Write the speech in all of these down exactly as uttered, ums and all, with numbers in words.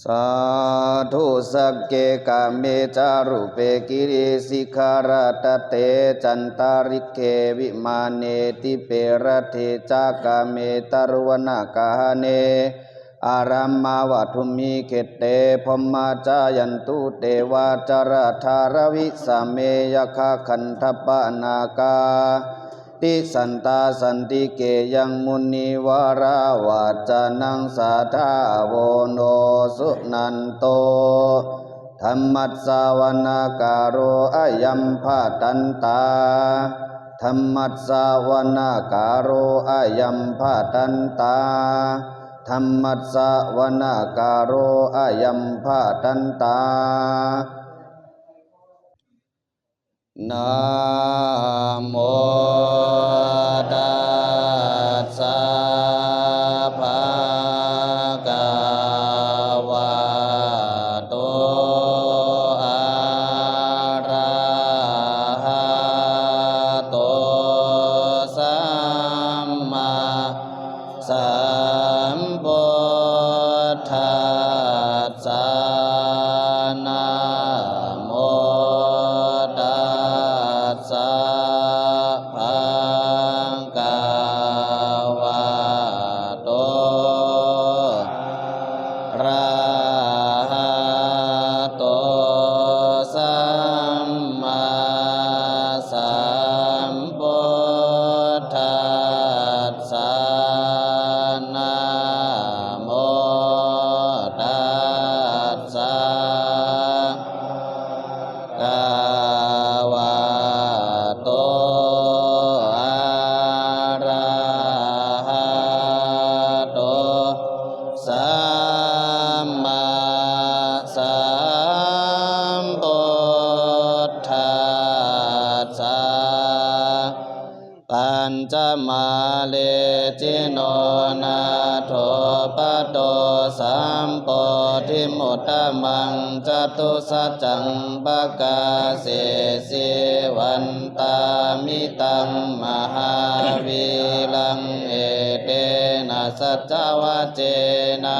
Sādhu. Sagge kāme ca rūpe girisikharataṭe cantalikkhe vimāne dīpe raṭṭhe ca gāme taruvanagahane araṭṭhāvatthumhi khette bhummā cāyantu devā jalathalavisame yakkhagandhabbanāgā tiṭṭhantā santike yaṃ munivaravacanaṃ sādhavo no suṇantu. Dhammassavanakālo ayam bhadantā. Dhammassavanakālo ayam bhadantā. Dhammassavanakālo ayam bhadantā. Namo tassa bhagavato arahato sammāsambuddhassa. Namo tassa bhagavato arahato sammāsambuddhassa. Namo tassa bhagavato arahato sammāsambuddhassa. Pañcamāreci no nātho paṭo sambodhimuttamaṃ, catusaccaṃ pakāsesi vandāmi taṃ mahāvīraṃ. Etena saccavajjena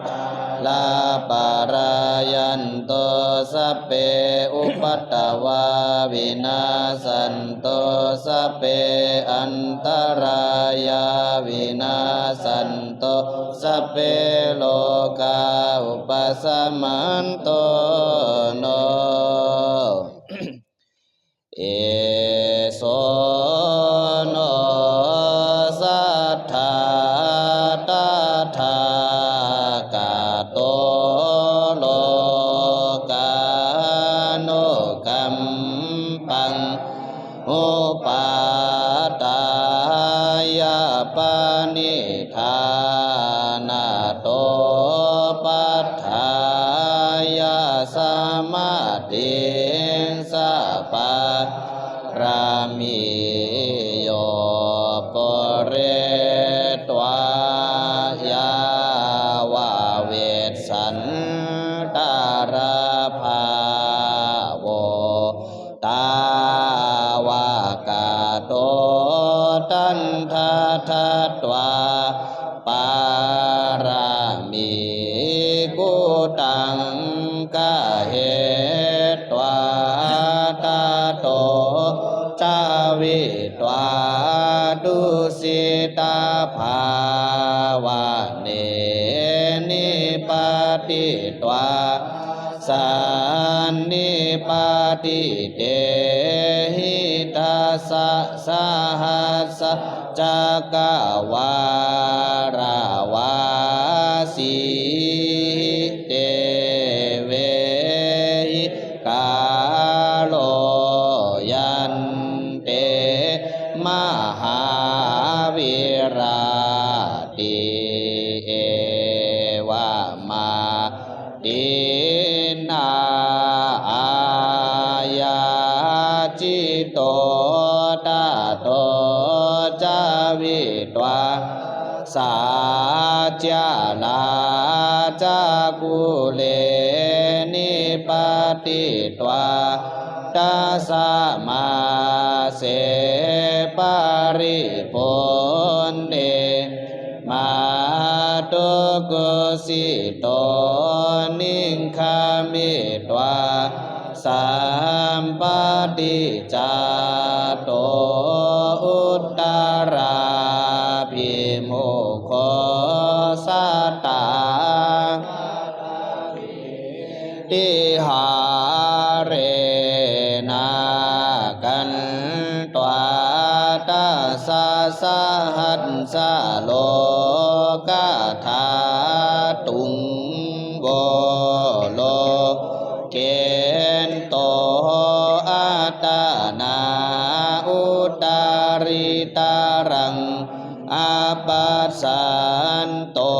mārā palāyantu, sabbe upaddavā vinassantu, sabbe antarāyā vinassantu, sabbe rogā vūpasamantu no. Eso no satthā tathāgato lokānukampaṃ upapāya, paṇidhānato paṭṭhāya, samadhiṃ sa pāramī yo pūretvā yāva vessantarabhāvo, tāvakato taṃ datvā pāramī gutaṃ gahetvā, tato cāvitvā tusitabhāvane nipatitvā sannipatitehi dasasahassacakkavāḷavāsīhi devehi kālo yante mahāvīrāti. Evamā dinnā āyācitto tato cāvitvā saccalarācakūle nipatitvā dasamāse paribhuññe matu kusito nikkhamītvā sampaṭicchāto uttarābhimukho sattā vihārena katvā dasasahassalokadhātuṃ vo lokento attanā uttarittaraṃ apassanto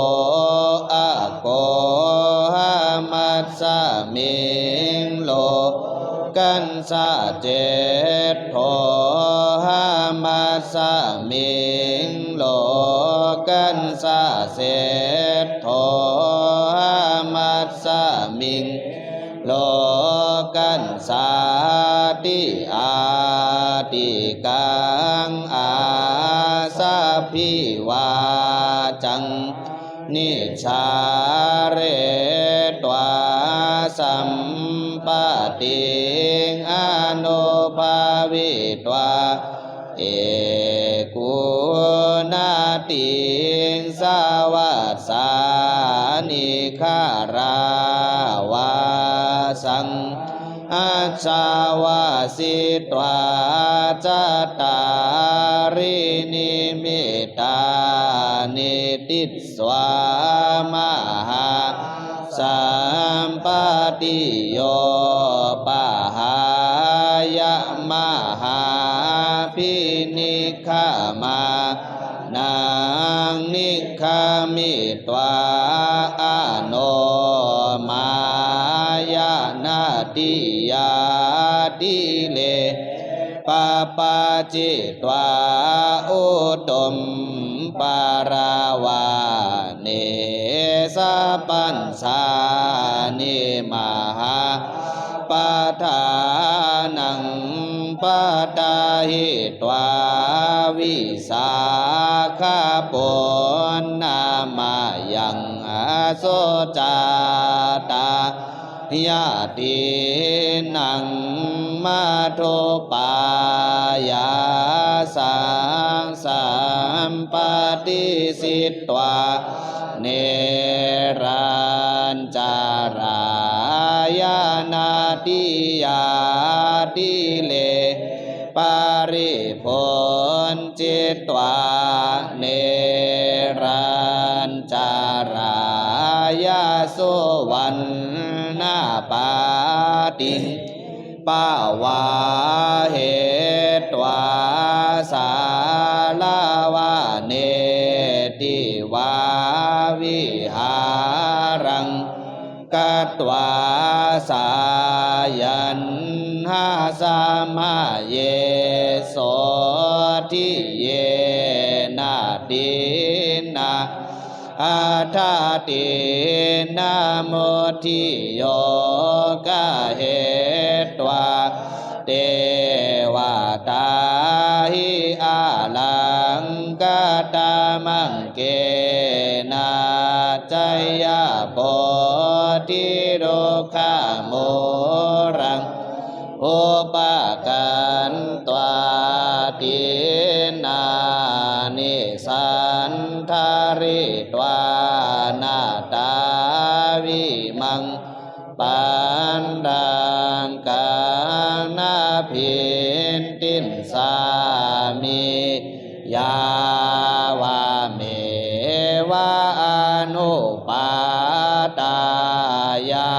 akohamasmiṃ lokassā jeṭṭhohamasmiṃ lokassā seṭṭhohamasmiṃ lokassāti. Ātikaṃ āsabhi vācaṃ nicchāretvā sampattiṃ anubhāvitvā ekūnatiṃsavassāni gārāvasaṃ āsāvasitvā cattāri nimittāni disvā mahāsampatti yo pahāya mahābhinikkhamā naṃ nikkhamītvā anomāya natiyā tire pabbājitvā utuṃ paravāne sapañcāni mahā padhānaṃ padāhitvā vīsākhapuṇṇamayaṃ socātā yathinnaṃ madhupāyāsaṃ sampattisitvā nerañcarāya natiyā tire paribhuñjitvā nerañcarāya suvaṇṇapātiṃ pavāhetvā sālavāne divā vihāraṃ katvā sāyaṃ hā samaye sotthiyena dinā aṭṭhatinnamutti yo gahetvā devatā hi alaṅkatamaṅgena jayabodhirukkhamūlaṃ upakatvā dinnāni saṇṭharitvā naṭṭhā vimaṃ paṇḍaṅkaṃ nabhindiṃsāmi yāvameva anuppattā ya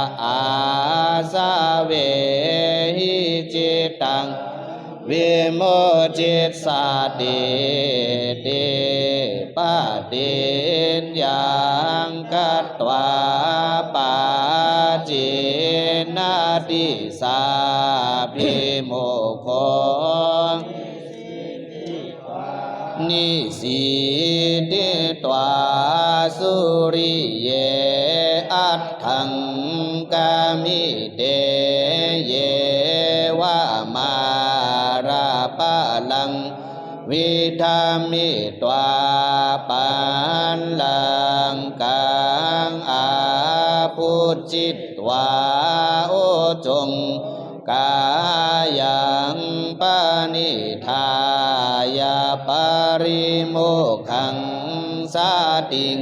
āsavehi cittaṃ vimucciṃsātīti. Paṭiññaṃ katvā pacchimadisabbhimukho nisīditvā suriye aṭṭhaṅgami te yeva māraṃ param vidhamitvā pallaṅkā ucchitvā ujuṃ kāyaṃ paṇidhāya parimokkhāya satiṃ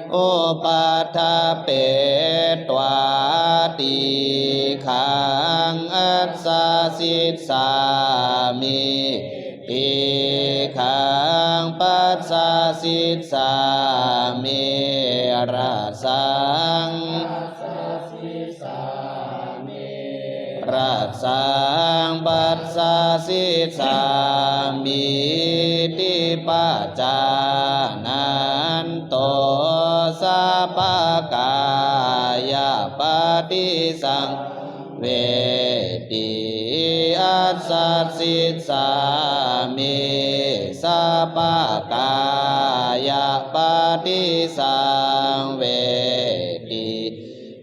upaṭṭhapetvā tīghaṃ ajjasissāmi, tīghaṃ pajjasissāmi, rasaṃ rasaṃ pajjasissāmīti pajānanto sabbakāyapaṭisaṃvedī ajjasissāmi, sabbakāyapaṭisaṃvedī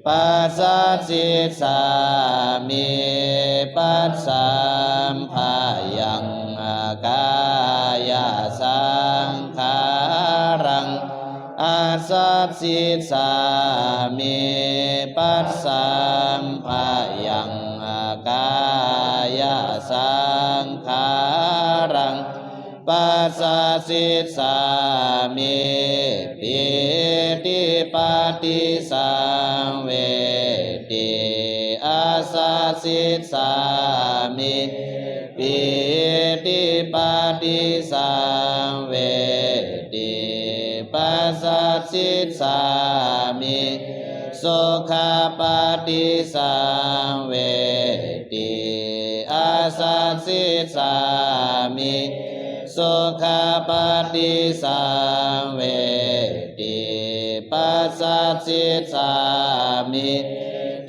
pajjasissāmi, pajjambhayaṃ kāyasaṅkhāraṃ ajjasissāmi, pajjambhayaṃ kāyasaṅkhāraṃ pajjasissāmi, pītipaṭisaṃvedī ajjasissāmi, pītipaṭisaṃvedī pajjasissāmi, sukhapaṭisaṃvedī ajjasissāmi, sukhapaṭisaṃvedī pajjasissāmi,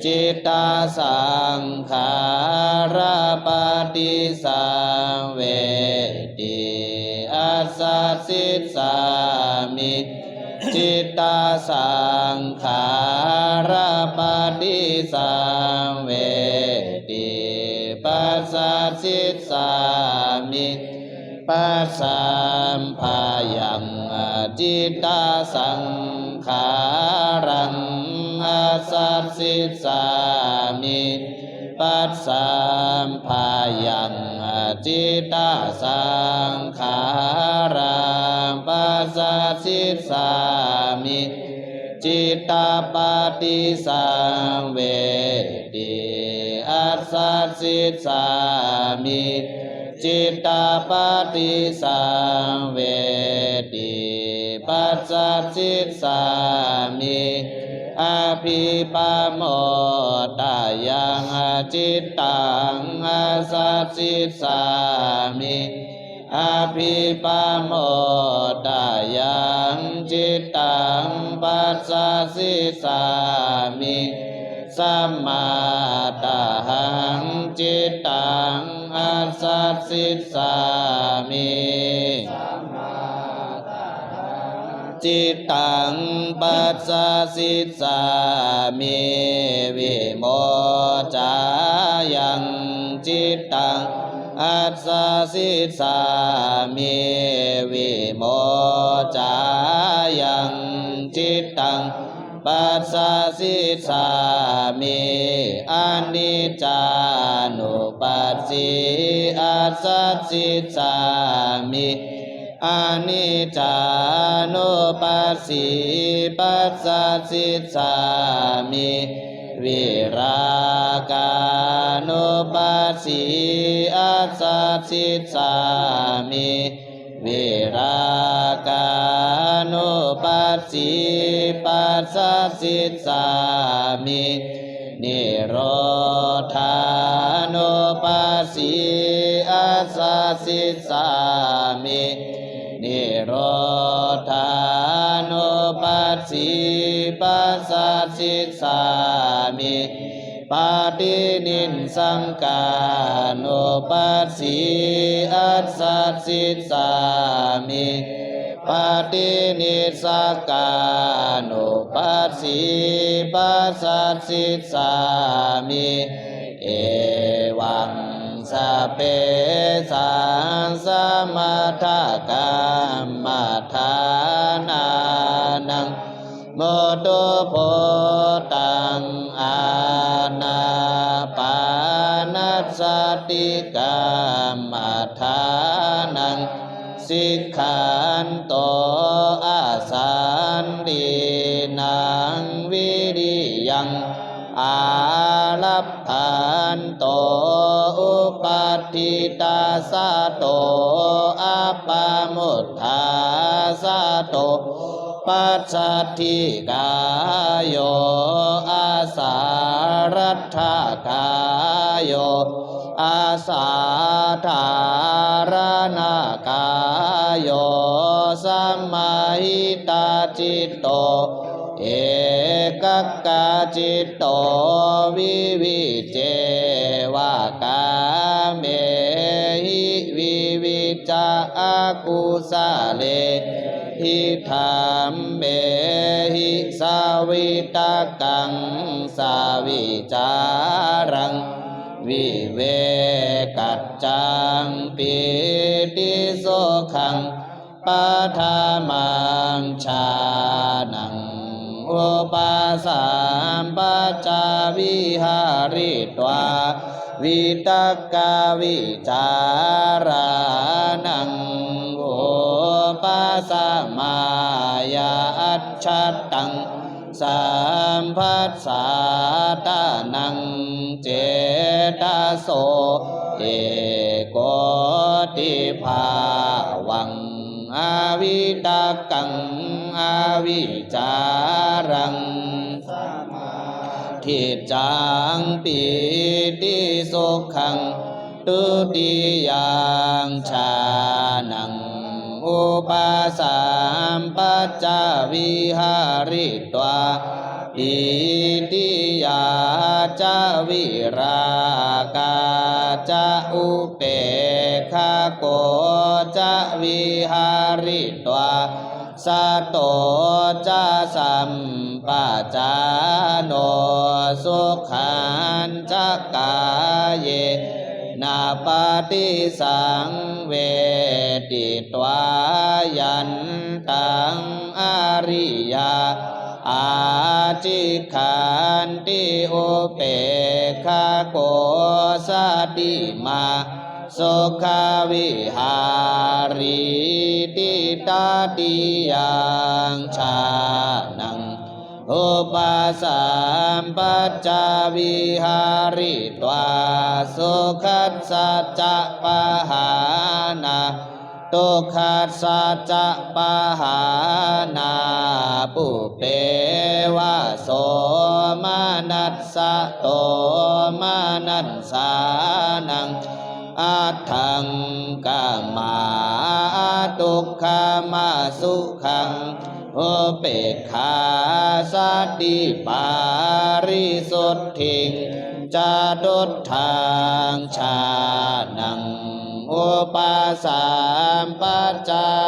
cittasaṅkhārapaṭisaṃvedī ajjasissāmi, cittasaṅkhārapaṭisaṃvedī pajjasissāmi, pajjambhayaṃ cittasaṅkhāraṃ ajjasissāmi, pajjambhayaṃ cittasaṅkhāraṃ pajjasissāmi, cittapaṭisaṃvedī ajjasissāmi, cittapaṭisaṃvedī pajjasissāmi, abhipamodāyaṃ cittaṃ ajjasissāmi, abhipamodāyaṃ cittaṃ pajjasissāmi, samādāhaṃ cittaṃ ajjasissāmi, cittaṃ pajjasissāmi, vimocāyaṃ cittaṃ ajjasissāmi, vimocāyaṃ cittaṃ pajjasissāmi, aniccānupassī ajjasissāmi, aniccānupassī pajjasissāmi, virāgānupassī ajjasissāmi, virāgānupassī pajjasissāmi, nirodhānupassī ajjasissāmi, nirodhānupassī pajjasissāmi, paṭinissagga nupassī ajjasissāmi, paṭinissagga nupassī pajjasissāmi, evaṃ sabbesaṃ samatthakammaṭṭhānānaṃ Mudu buddhaṃ ānāpānasatikkammaṭṭhānaṃ, sikkhanto asallaīnaṃ viriyaṃ ārabhanto upaṭṭhitā. Sato appamutthā sato pasaddhikāyo asāraddhakāyo asādhāraṇakāyo samāhitacitto ekaggacitto vivicceva kāmehi viviccā akusalehi dhammehi savitakaṃ savicāraṃ vivekaccaṃ pītisukhaṃ. Paṭhamaṃ jhānaṃ upasampajja vihāritvā vitakkavicārānaṃ upasamāya ajjhattaṃ samphassātanaṃ cetaso ekotibhāvaṃ avitakkaṃ avicāraṃ samādhiccaṃ pītisukhaṃ. Dutiyaṃ jhānaṃ upasampajja vihāritvā pītiyā ca virāgā ca upekkhako ca vihāritvā sato ca sampajāno sukhañca kāyena paṭisaṃveditvā yantaṃ ariyā ācikkhāti upekkhako santimā sukhavihārīti. Tatiyaṃ jhānaṃ upasampajja vihāritvā sukhassa ca pahānā dukkhassa ca pahānā pubbeva somanassasomanassānaṃ aṭṭhaṅgamā adukkhamasukhaṃ upekkhāsati pārisuddhiṃ. Catutthaṃ jhānaṃ upasampajja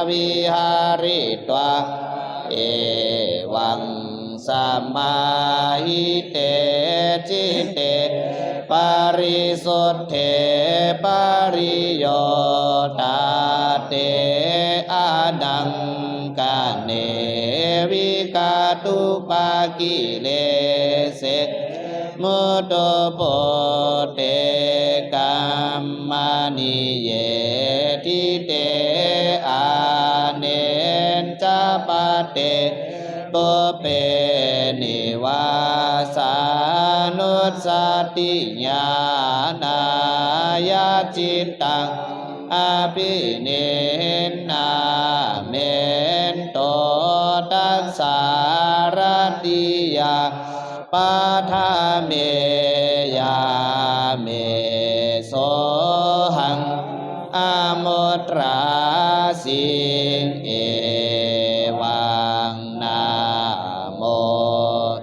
vihāritvā evaṃ samāhite citte parisuddhe pariyodāte anaṅgane vigatūpakilese mudu buddhe kammaniye ṭhite aneccappaṭe pubbe nivāsānussatiñāṇāya cittaṃ abhiniṇṇamentho dassārathiyā paṭhameyyā me sohaṃ amudrāsiṃ. Evaṃ nāmo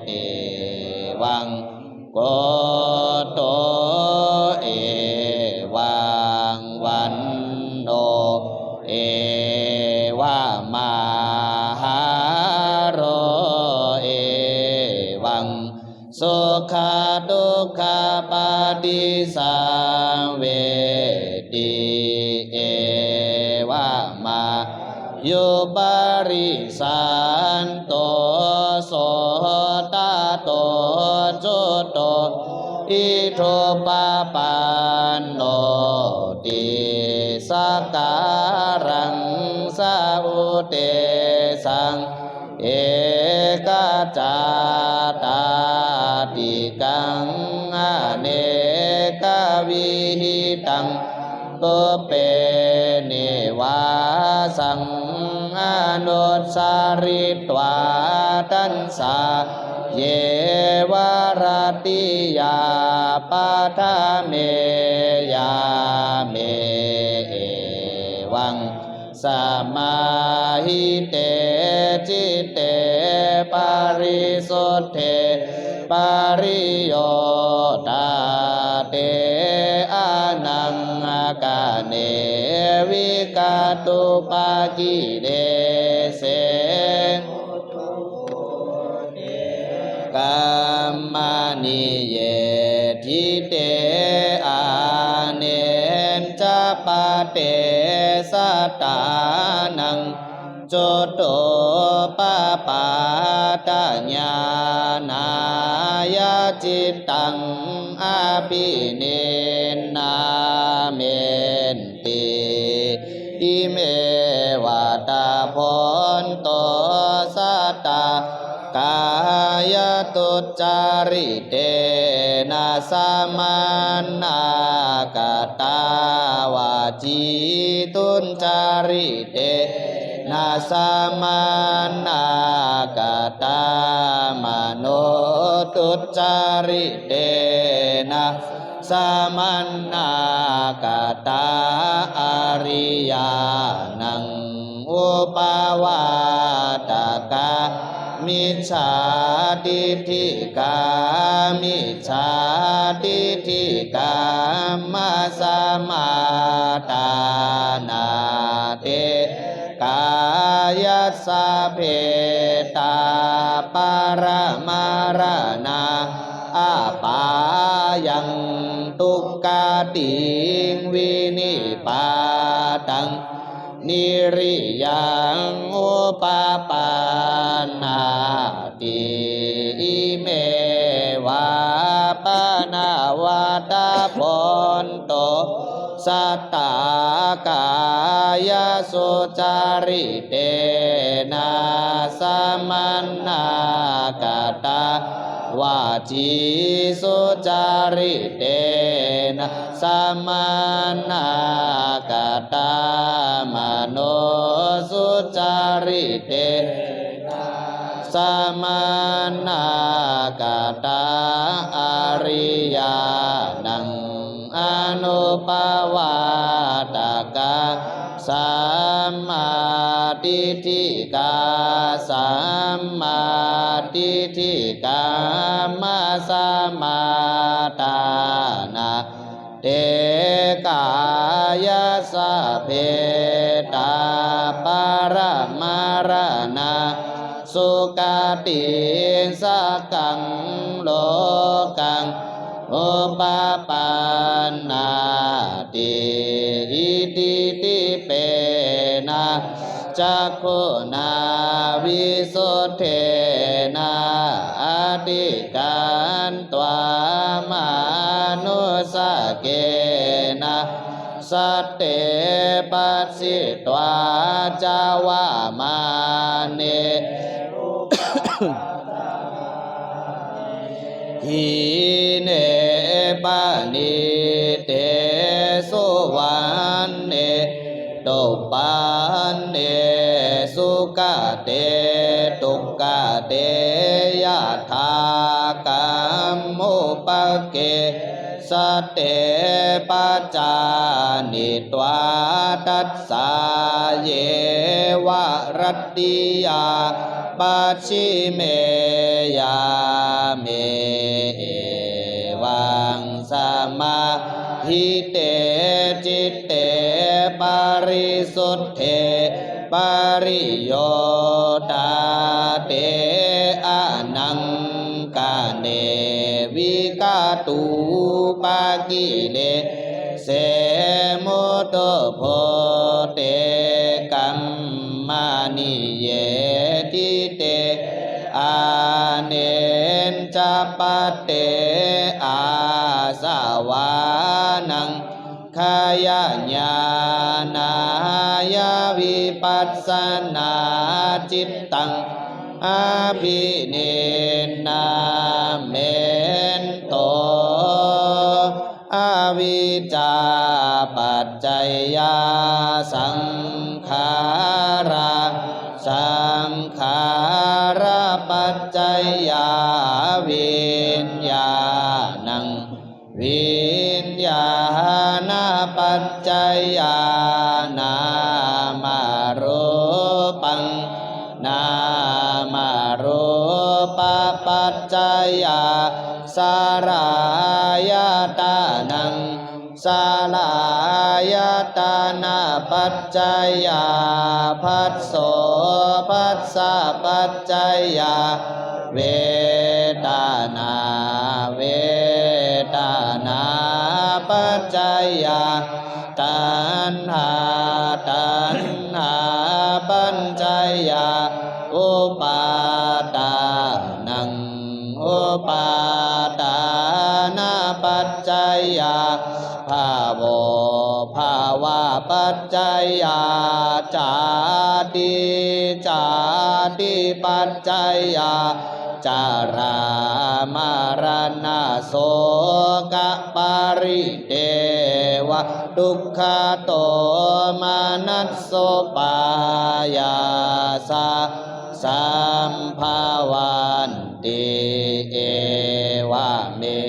evaṃ goto evaṃ vaṇṇo evamāhāro evaṃ sukhadukkhapaṭisaṃvedī evamāyuparisanto so to cuto iddhūpapanno ti. Sakkāraṃ sa udesaṃ ekacāṭāṭikaṃ anekavihiṃ pubbe nivāsaṃ anussaritvā taṃsāyeva ratiyā paṭhame yāme evaṃ samāhite citte parisuddhe pariyodāte anaṅgane vigatūpakilese kamaniye ṭhite aneccapate sattānaṃ cuto papāta ñāṇāya cittaṃ abhiniṇṇamen ti. Ime vata bhonto satta kāyaduccaritena samannāgatā vacīduccaritena samannāgatā manoduccaritena samannāgatā ariyānaṃ upavātakā micchādiṭṭhikā micchādiṭṭhikammasamādaṇā te kāyassa phetāparamaraṇā apāyaṃ dugatiṃ vinipātaṃ niriyaṃ upapannā ti. Ime vā pana vata bhonto satta kāyasucaritena samannāgatā vacīsucaritena samannāgatā manosucaritena samannāgatā ariyānaṃ anupavātakā sammādiṭṭhikā sammādiṭṭhikammasamādaṇā te kāyassa phetāparamaraṇā sugatiṃ sukhaṃ lokaṃ upapannā ti. Iti dīpena cakkhunā visuddhena adhikkantvā mānusakena satte passitvā ca vamāne hīne paṇīte suvaṇṇe tuvaṇṇe sugaṭe duggate yathākammupagghe satte pacānitvā tassāyeva rattiyā pacchime yāme evaṃ samāhite citte parisuddhe pariyodāte anaṅgane vigatūpakilese mudu bhūte kamaniye ṭhite ane ca paṭṭhe āsavānaṃ khayañāṇāya vipassanācittaṃ abhiniṇṇamentho. Avijjāpaccayā saṅkhārā, saṅkhārapaccayā viññāṇaṃ, viññāṇapaccayā nāmarūpaṃ, nāmarūpapaccayā saḷāyatanaṃ, saḷāyatanapaccayā phasso, phassapaccayā vedanā, vedanāpaccayā taṇhā, taṇhāpaccayā upādānaṃ, upādānapaccayā bhavo, bhavapaccayā jāti, jātipaccayā jarāmaraṇasoka paridevadukkhadomanassupāyāsā sambhavanti. Evame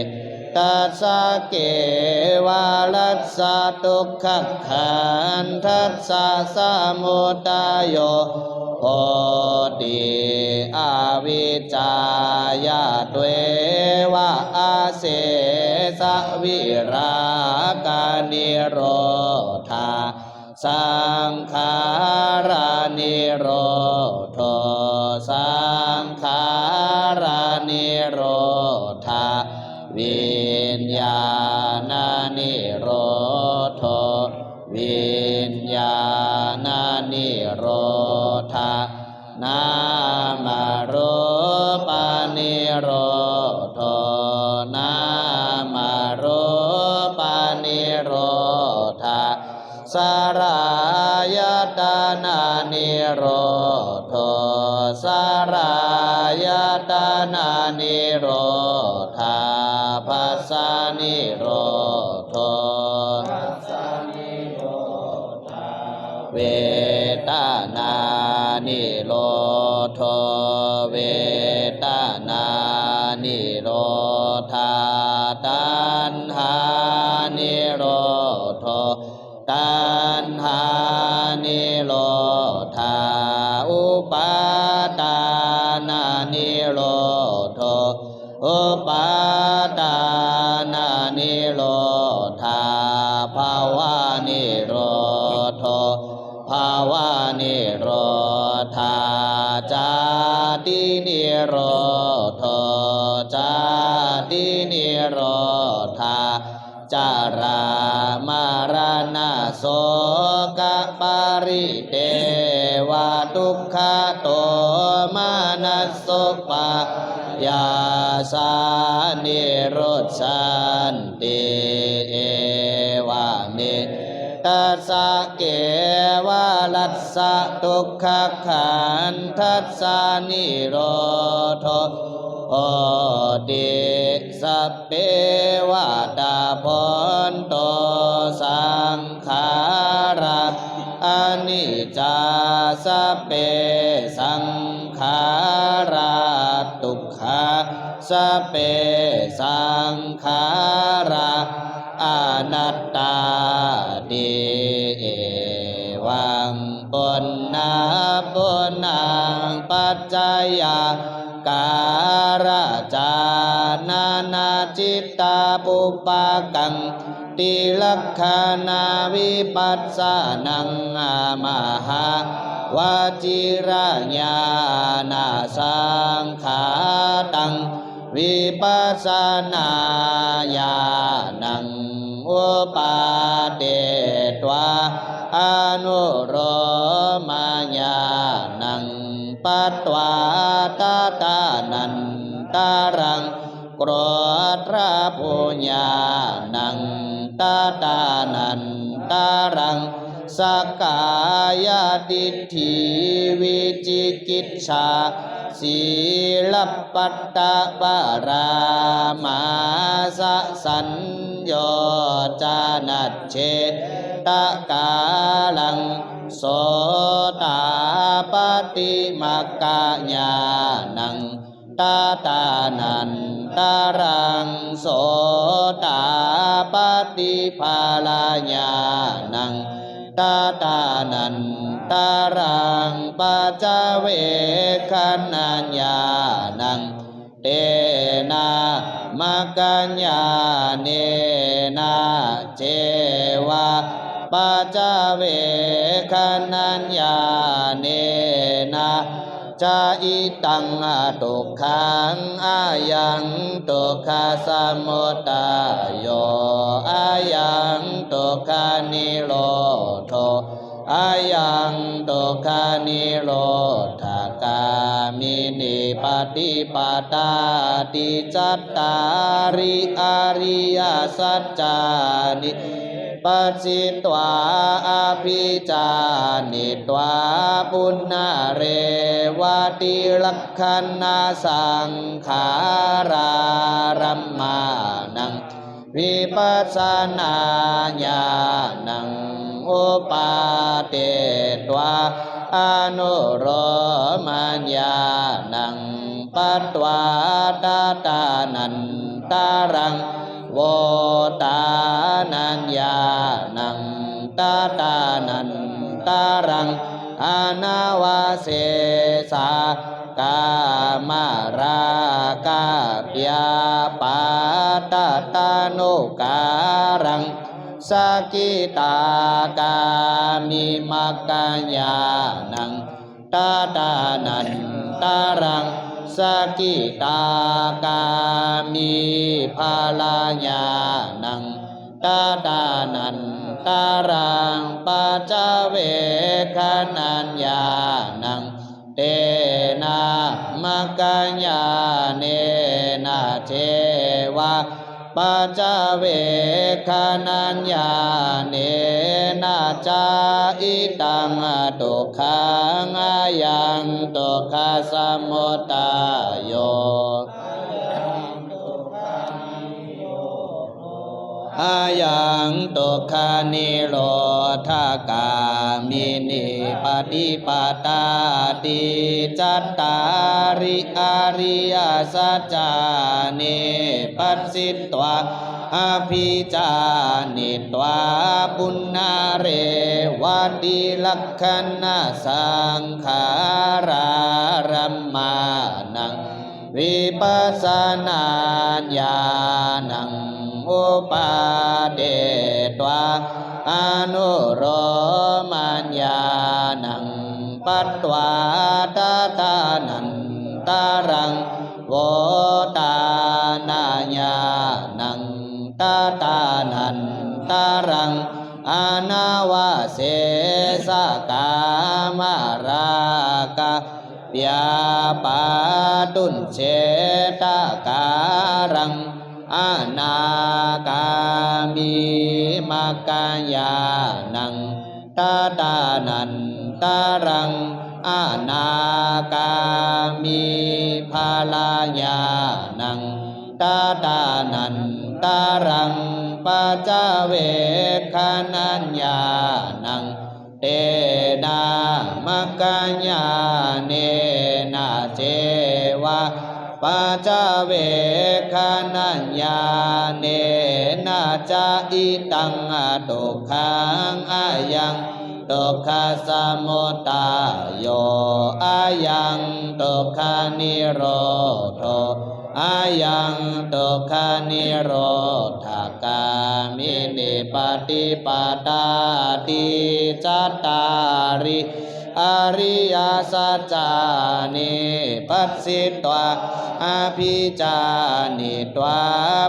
tassa kevalassa dukkhakandhassa samudayo hoti. Avijjāya tveva asesavirāganirodhā saṅkhāranirodho, saṅkhāranirodhā viññāṇanirodho, viññāṇanirodhā nāmarūpanirodho, nāmarūpanirodhā saḷāyatananirodho, saḷāyatananirodhā phassanirodho, vedanānirodho, vedanānirodhā taṇhānirodho, taṇhānirodhā upādānanirodho, upādānanirodhā bhavanirodho, bhavanirodhā jātinirodho, jātinirodhā jarāmaraṇasokaparitevadukkhadomanassupāyāsā nirujjhanti. Evame tassa kevalassa dukkhakandhassa nirodho hoti. Sabbe vata bhonto saṅkhārā aniccā, sabbe saṅkhārā dukkhā, sabbe saṅkhārā anattāti. Evaṃ puṇṇapuṇṇaṃ paccayācānanacittabhubbakaṃ tilakkhaṇavipassanaṃ mahāvajirañāṇasaṅkhātaṃ vipassanāñāṇaṃ upādetvā anulomañāṇaṃ patvā, tadanantaraṃ Krodhabhuñāṇaṃ tadanantaraṃ sakkāyadiṭṭhi vicikicchā sīlabbatāparaṃ mānasacchaññoññāṇañca saññotañāṇaṃ sotāpaṭimakkhañāṇaṃ tadanantaraṃ sotāpaṭiphallañāṇaṃ tadanantaraṃ paccavekkhanañāṇaṃ tena maggāñāṇena ceva paccavekkhanañāṇena ca idaṃ dukkhaṃ ayaṃ dukkhasamudayo ayaṃ dukkhanirodho ayaṃ dukkhanirodhagāminī paṭipadā ti cattāri ariyasacchāni passitva abhijānitvā punarevatirakkhaṇa saṅkhārarammāṇaṃ vipassanāñāṇaṃ upādetvā anulomañāṇaṃ patvā tadanantaraṃ votānañāṇaṃ tadanantaraṃ anavasesā kāmārāgabyapaddatanukkaraṃ sakitāgāmimakkhañāṇaṃ tadanantaraṃ sakitāgāmiphallañāṇaṃ tadanantaraṃ paccavekkhanañāṇaṃ tena maggāñāṇena ceva paccavekkhanañāṇena ca idaṃ dukkhaṃ ayaṃ dukkhasamudayo ayaṃ dukkhanirodhagāminī paṭipadā ti cattāri ariyasacchāni passitvā abhijānitvā punarevatirakkhaṇasaṅkhārarammāṇaṃ vipassanāñāṇaṃ upādetvā anulomañāṇaṃ patvā tadanantaraṃ votānañāṇaṃ tadanantaraṃ anavasesakāmārāga byapaduñcetakāraṃ anāgāmimakkhañāṇaṃ tadanantaraṃ anāgāmiphallañāṇaṃ tadanantaraṃ paccavekkhanañāṇaṃ tena maggāñāṇena ceva paccavekkhanañāṇena ca idaṃ dukkhaṃ ayaṃ dukkhasamudayo ayaṃ dukkhanirodho ayaṃ dukkhanirodhagāminī paṭipadā ti cattāri ariyasacchāni passitvā abhijānitvā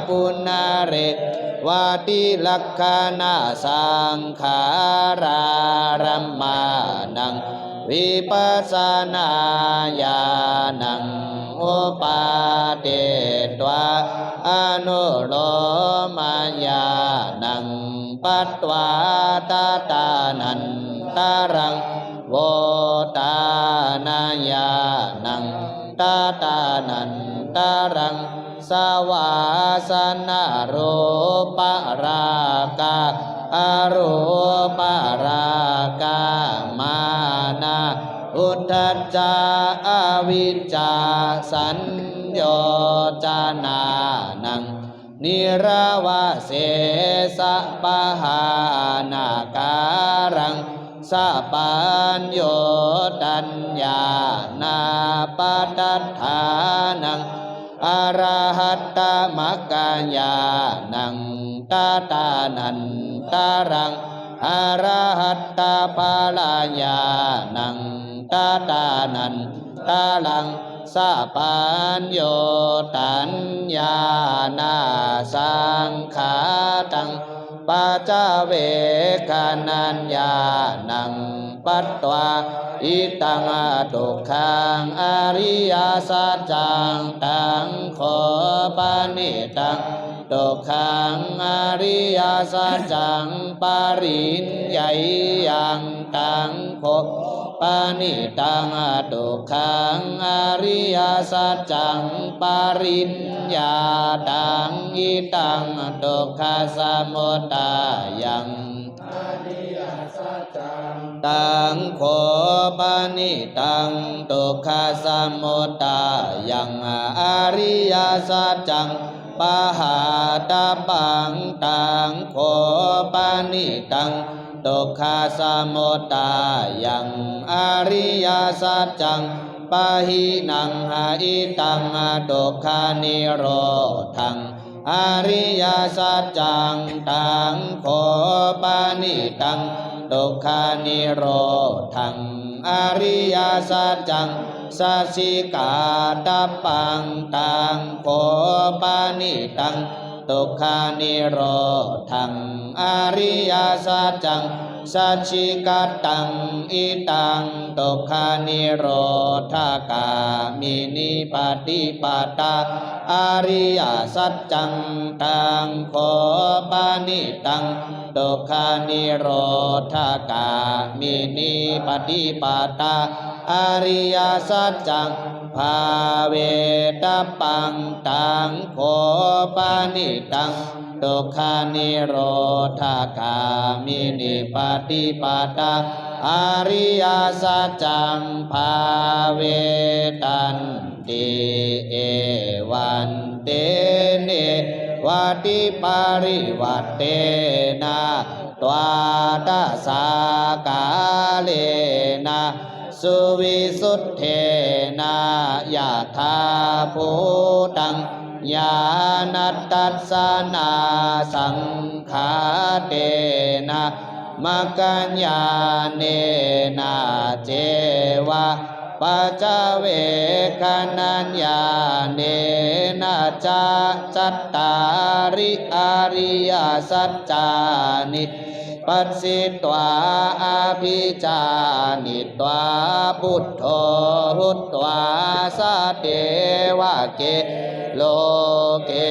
punarevatirakkhaṇasaṅkhārarammāṇaṃ vipassanāñāṇaṃ upādetvā anulomañāṇaṃ patvā tadanantaraṃ votānañāṇaṃ tadanantaraṃ savāsanārūparāgā arūparāgā mānā uddhacchā avijjāsaññocanānaṃ niravasesapahāṇakāraṃ sapaññutañāṇapadaṭṭhānaṃ arahattamaggayāṇaṃ tadanantaraṃ arahattaphalāñāṇaṃ tadanantaraṃ sapaññutañāṇasaṅkhātaṃ paccavekkhanañāṇaṃ patvā idaṃ dukkhaṃ ariyasaccaṃ taṃ kho panidaṃ dukkhaṃ ariyasaccaṃ pariññeyyaṃ taṃ kho panidaṃ dukkhaṃ ariyasaccaṃ pariññātaṃ idaṃ dukkhasamudayaṃ taṃ kho panidaṃ dukkhasamudayaṃ ariyasaccaṃ pahātabbaṃ taṃ kho panidaṃ dukkhasamudayaṃ ariyasaccaṃ pahīnaṃ idaṃ dukkhanirodhaṃ ariyasaccaṃ taṃ kho panidaṃ dukkhanirodhaṃ ariyasaccaṃ sacchikātabbaṃ taṃ kho panidaṃ dukkhanirodhaṃ ariyasaccaṃ sacchikattaṃ idaṃ dukkhanirodhagāminī paṭipadā ariyasaccaṃ taṃ kho panidaṃ dukkhanirodhagāminī paṭipadā ariyasaccaṃ bhāvetabbaṃ taṃ kho panidaṃ dukkhanirodhagāminī paṭipadā ariyasaccaṃ bhāvetanti. Evantena vādiparivaṭṭena dvādasākārena suvisuddhena yathābhūtaṃ ñāṇadassanāsaṅkhātena maggañāṇena ceva paccavekkhanañāṇena ca cattāri ariyasaccāni passitva abhijānitvā buddho bhutvā sadevake loke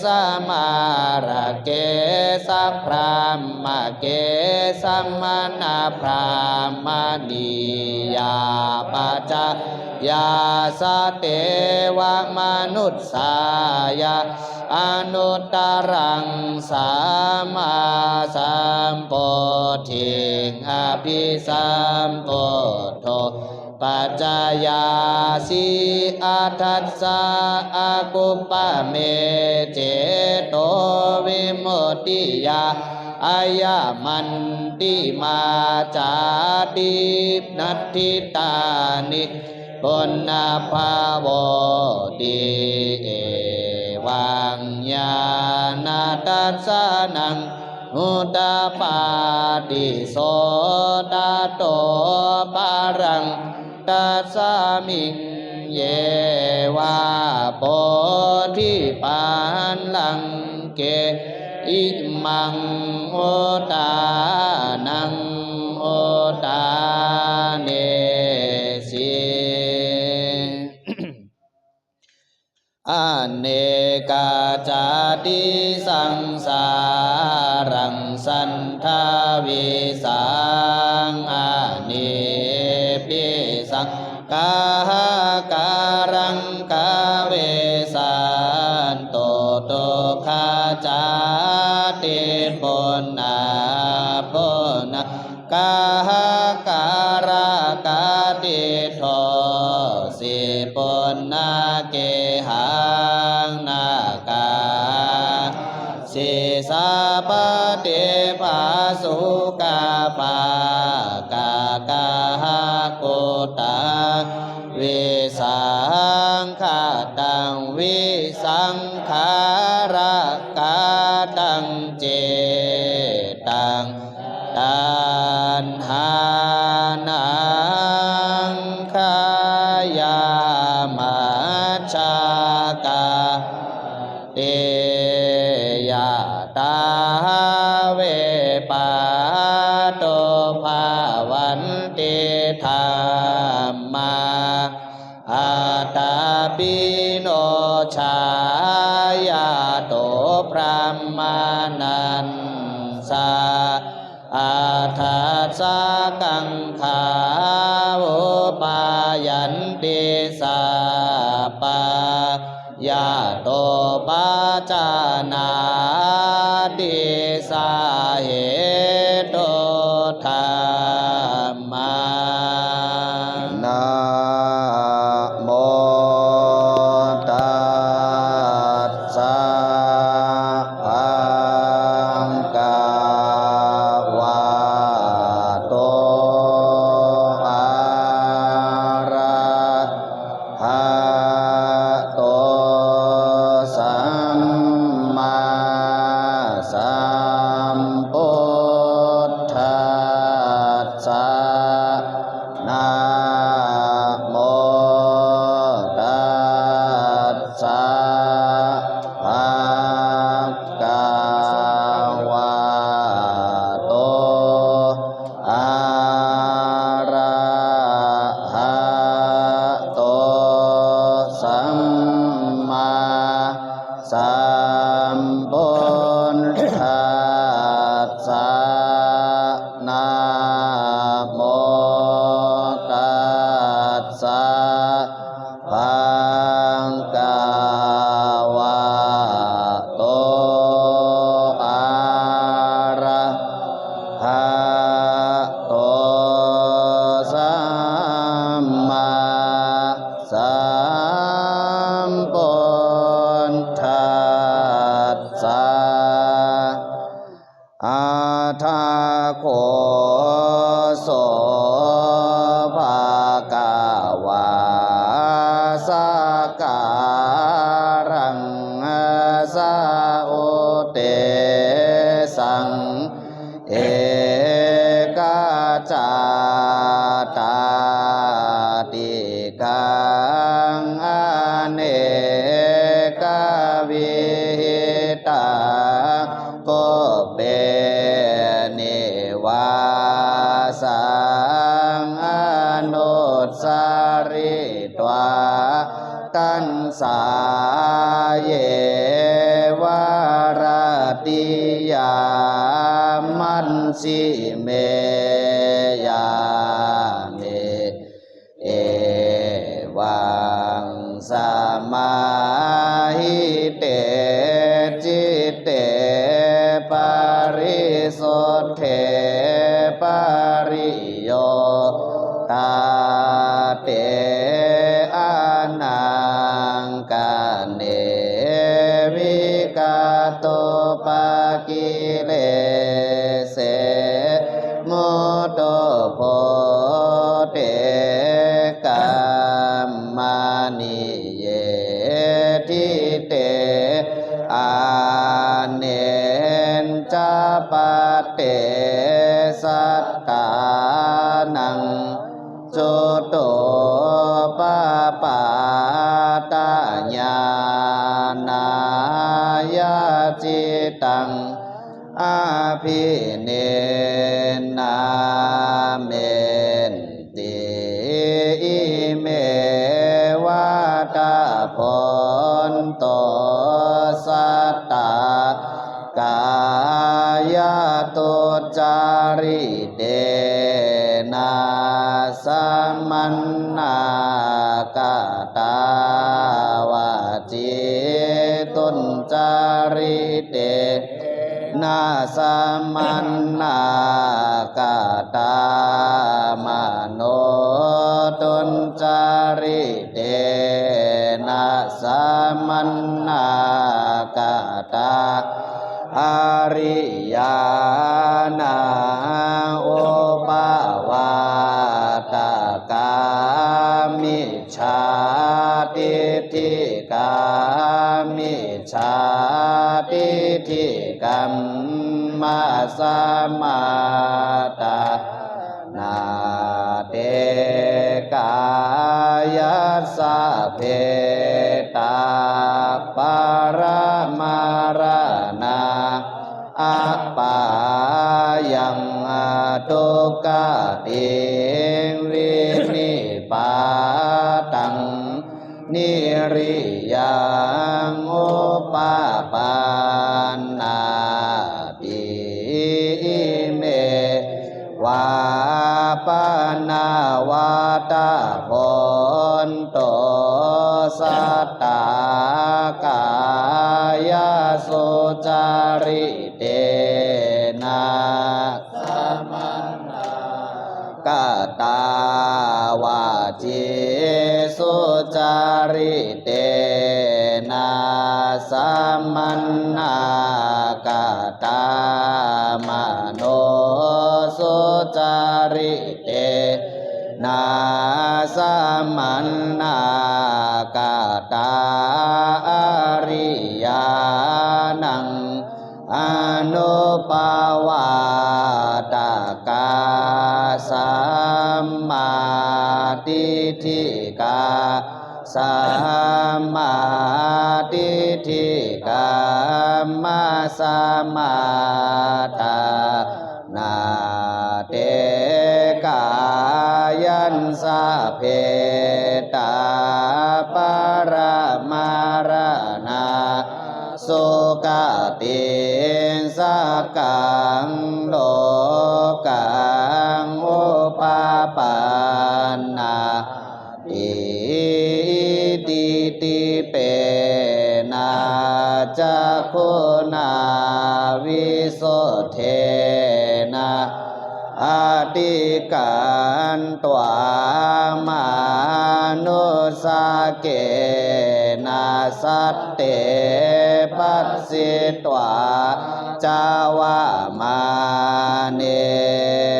samārake sabrahmake samaṇabrāhmaṇiyā pajāya sadevamanussāya anuttaraṃ sammāsambodhiṃ abhisambuddho paccayāsī. Atha sā akuppame cetovimuttiyā ayamantimā jāti natthidāni punabbhavoti. Evaṃ ñāṇadassanaṃ udapādi. So tato paraṃ dassamiṃ yeva bodhipallaṅke imaṃ uttānaṃ uttānesi. anekajātisaṃsāraṃ sandhāvīsaṃ anebbisaṃ kāhakaraṃ kavesanto tukkhajātiṃ punapunaṃ kāhakarakatiṭṭhosi punake haṃ nakā si sabbate pāsukābhāgakāhakutaṃ visaṅkhataṃ visaṅkhārakattaṃ cittaṃ taṇhānaṃ khayamajjhagā ti yathāvipatto bhavanti dhammā attāpi no jāyato brahmānaṃ sa athasakaṅkhā upāyanti sabbā yato pajānāti sahetu dhammā. Namo tassa bhagavato arahato sammāsambuddhassa. Namo tassa bhagavato arahato sammāsambuddhassa. Namo tassa bhagavato arahato sammāsambuddhassa. Atha kho so bhagavā sakkāraṃ asauttesaṃ ekajātā ṭikaṃ anekavihitāṃ kubbe nivāsaṃ anussaritvā taṃ sāyeva ratiyā mansi me yāme evaṃ samāhite citte parisuddhe pariyotā te anaṅ kaṇe vigatopakilese mudu bhote kamaniye dite aneñca patte sattānaṃ suto papāta ñāṇāya cittaṃ abhiniṇṇamenti. Ime vata bhon duccaritena samannāgatā, manoduccaritena samannāgatā, ariyānaṃ upapādā kā micchādiṭṭhikā micchādiṭṭhikammasamadā, na te kāyassa bhedā paramaraṇā apāyaṃ dugatiṃ vinipātaṃ niriyaṃ upapannāti. Ime vā pana vata bhonto satthā kāyā sucaritena samannāgatā, vacī sucaritena samannāgatā, mano sucaritena samannāgatā, ariyānaṃ anupavādā kā sammādiṭṭhikā sammādiṭṭhikammasamadā, na te kāyassa bhedā paramaraṇā sugatiṃ sagaṃ lokaṃ upapannā ti. Ididhipena cakkhunā visuddhena adhikattvā mānusakena satte passitvā cavamāne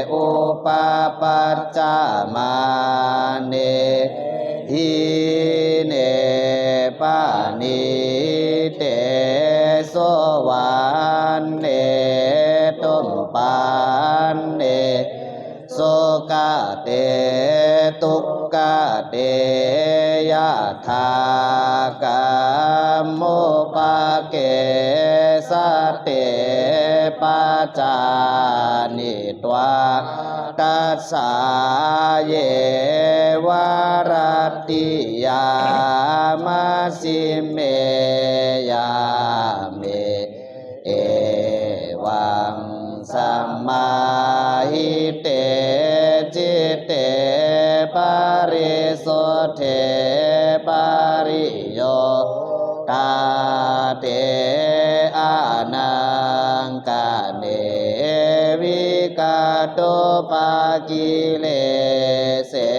upapajjamāne hīne paṇīte sovaṇṇe tumpanne sugate dukkhate yathākammupakesatte pajānitvā tassāyeva rattiyā majjhimeyyāme. Evaṃ samāhite citte parisuddhe pariyotādhe anaṅgane vigatūpakilese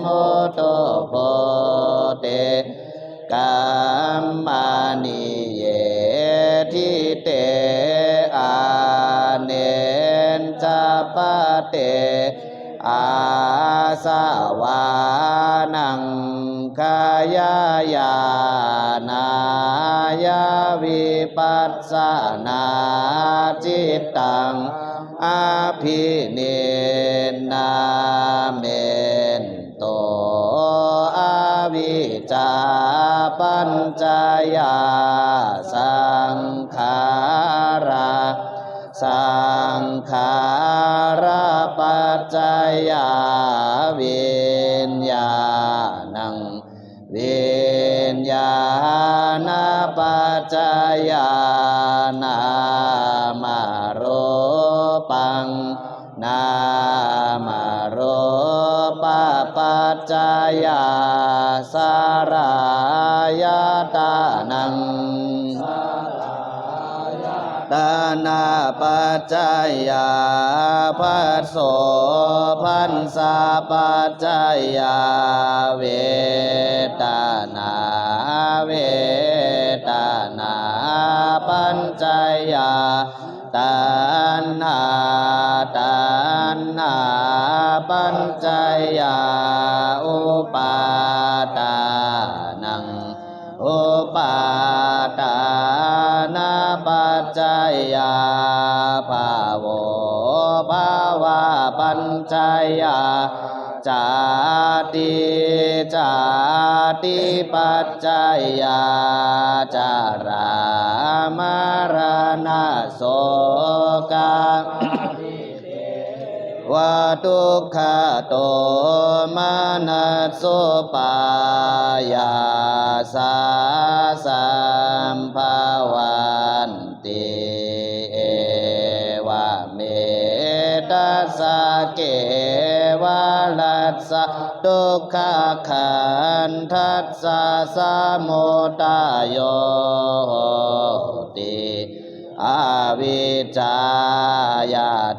mudu bhūte kamaniye ṭhite aneccappaṭe āsavānaṃ khayāya nāya vipassanā cittaṃ abhiniṇṇamen to avijjā paccayā saṅkhārā saṅkhārapaccayā viññāṇaṃ viññāṇapaccayā nāmarūpaṃ nāmarūpapaccayā salayatānaṃ ānāpacayā phasso, phassapacayā vedanā, vedanāpacayā taṇhā, taṇhāpacayā upādānaṃ, upādānapacayā bhavo, bhavapacayā jāti, jātipacayā jarāmaraṇasoka vadukkhadomanassupāyāsā sambhavanti. Evametassa kevalassa dukkhakhandhassa samudayo hoti. Avijjāya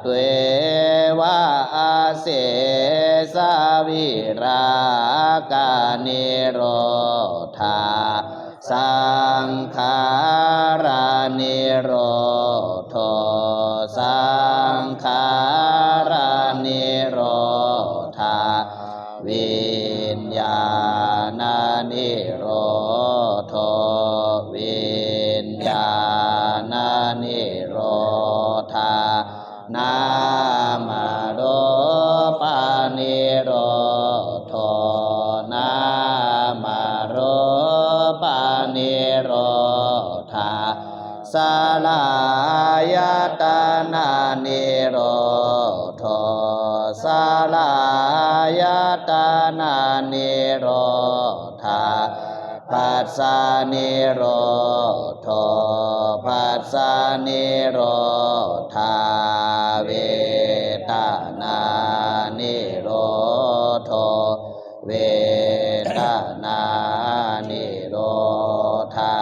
tveva asesavirāganirodhasaṅkhāraṇirodho, saṅkhāraṇirodha viññāṇanirodho, viññāṇanirodhā nāmarūpanirodho, nāmarūpanirodhā saḷāyatananirodho, saḷāyatananirodhā phassanirodho, phassanirodhā vedanānirodho, vedanānirodhā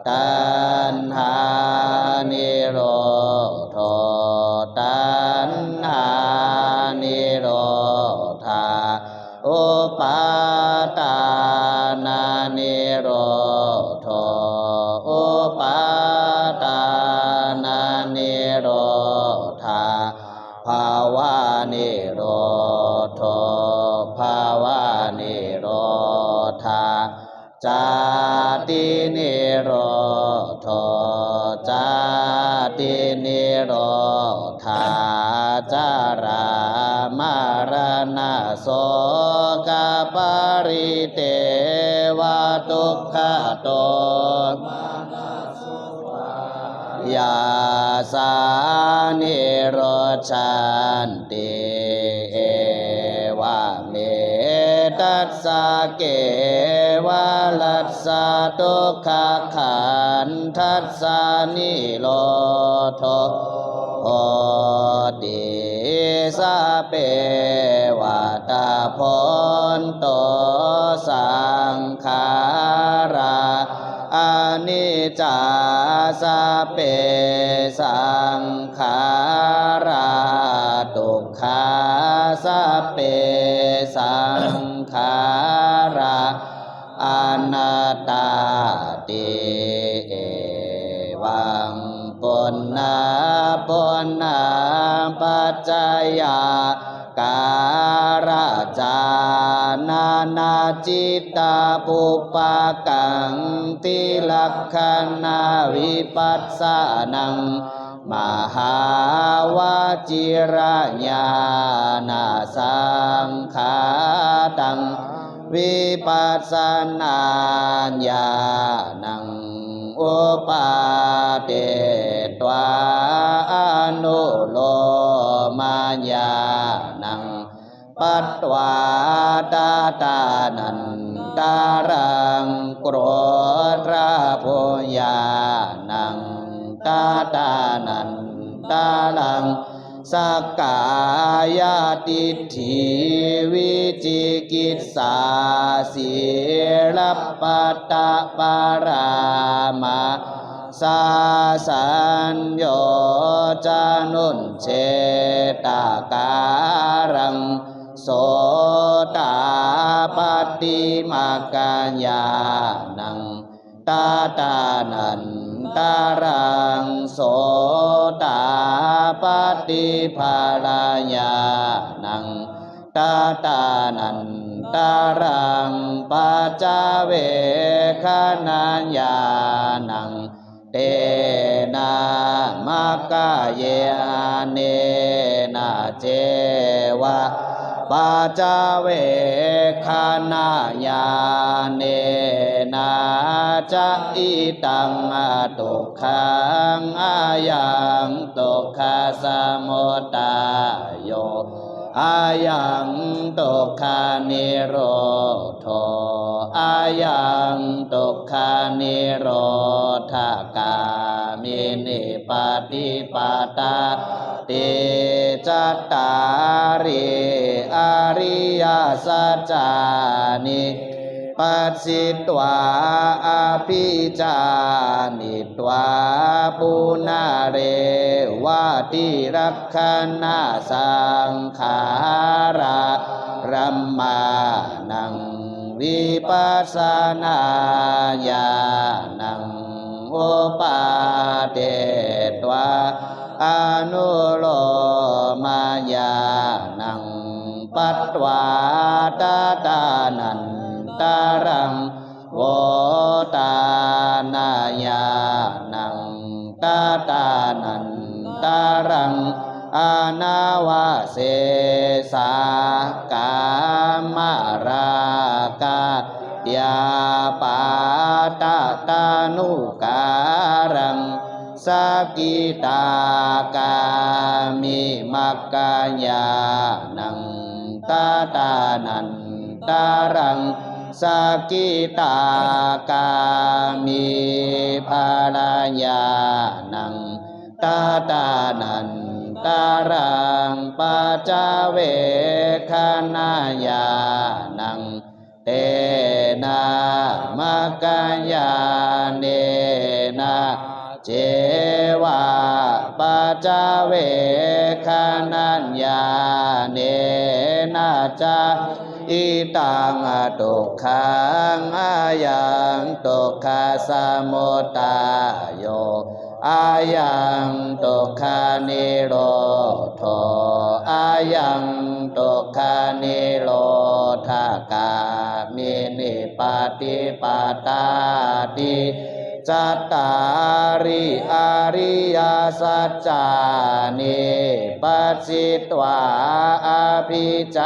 taṇhānirodho, taṇhānirodhā upādānanirodho, upādānanirodhā bhavanirodho, bhavanirodhā jātinirodho, jātinirodhā jarāmaraṇasokaparitevadukkhado yāsā nirujjhanti. Evametassa kevalassa dukkhakhandhassa nirodho hoti. Sabbe vata bhonto saṅkhārā aniccā, sabbe saṅkhārā dukkhā, sabbe saṅkhārā anattāti. Evaṃ punappuna paccayā kārā ca ananacitapubhākaṃ tilakkhaṇaviphassanaṃ mahāvajirañāṇasaṅkhātaṃ vipassanāñāṇaṃ upādetvā anulomañāṇaṃ patvā tadanantaraṃ krodhabhuñāṇaṃ tadanantaraṃ sakkāyadiṭṭhi vicikicchā sīlabbataparāmā sāsaññoccanuccedakāraṃ sotāpattimaggayānaṃ, tadanantaraṃ sotāpattiphalayānaṃ, tadanantaraṃ paccavekkhanañāṇaṃ, tena maggayānena ceva paccavekkhanañāṇena ca idaṃ dukkhaṃ, ayaṃ dukkhasamudayo, ayaṃ dukkhanirodho, ayaṃ dukkhanirodhagāminī paṭipadā. Ti cattāri ariyasacchāni passitva abhijānitvā punareva tilakkhaṇasaṅkhārarammaṇaṃ vipassanāñāṇaṃ upādetvā anulomañāṇaṃ patvā tadanantaraṃ votānañāṇaṃ, tadanantaraṃ anavasesā kāmārappabhyapaṭanukkāraṃ sakidāgāmimaggayānaṃ, tadanantaraṃ sakidāgāmiphalayānaṃ, tadanantaraṃ paccavekkhanañāṇaṃ, tena maggayānena ceva paccavekkhanañāṇena ca idaṃ dukkhaṃ, ayaṃ dukkhasamudayo, ayaṃ dukkhanirodho, ayaṃ dukkhanirodhagāminī paṭipadā. Ti cattāri ariyasacchāni passitva abhijānitvā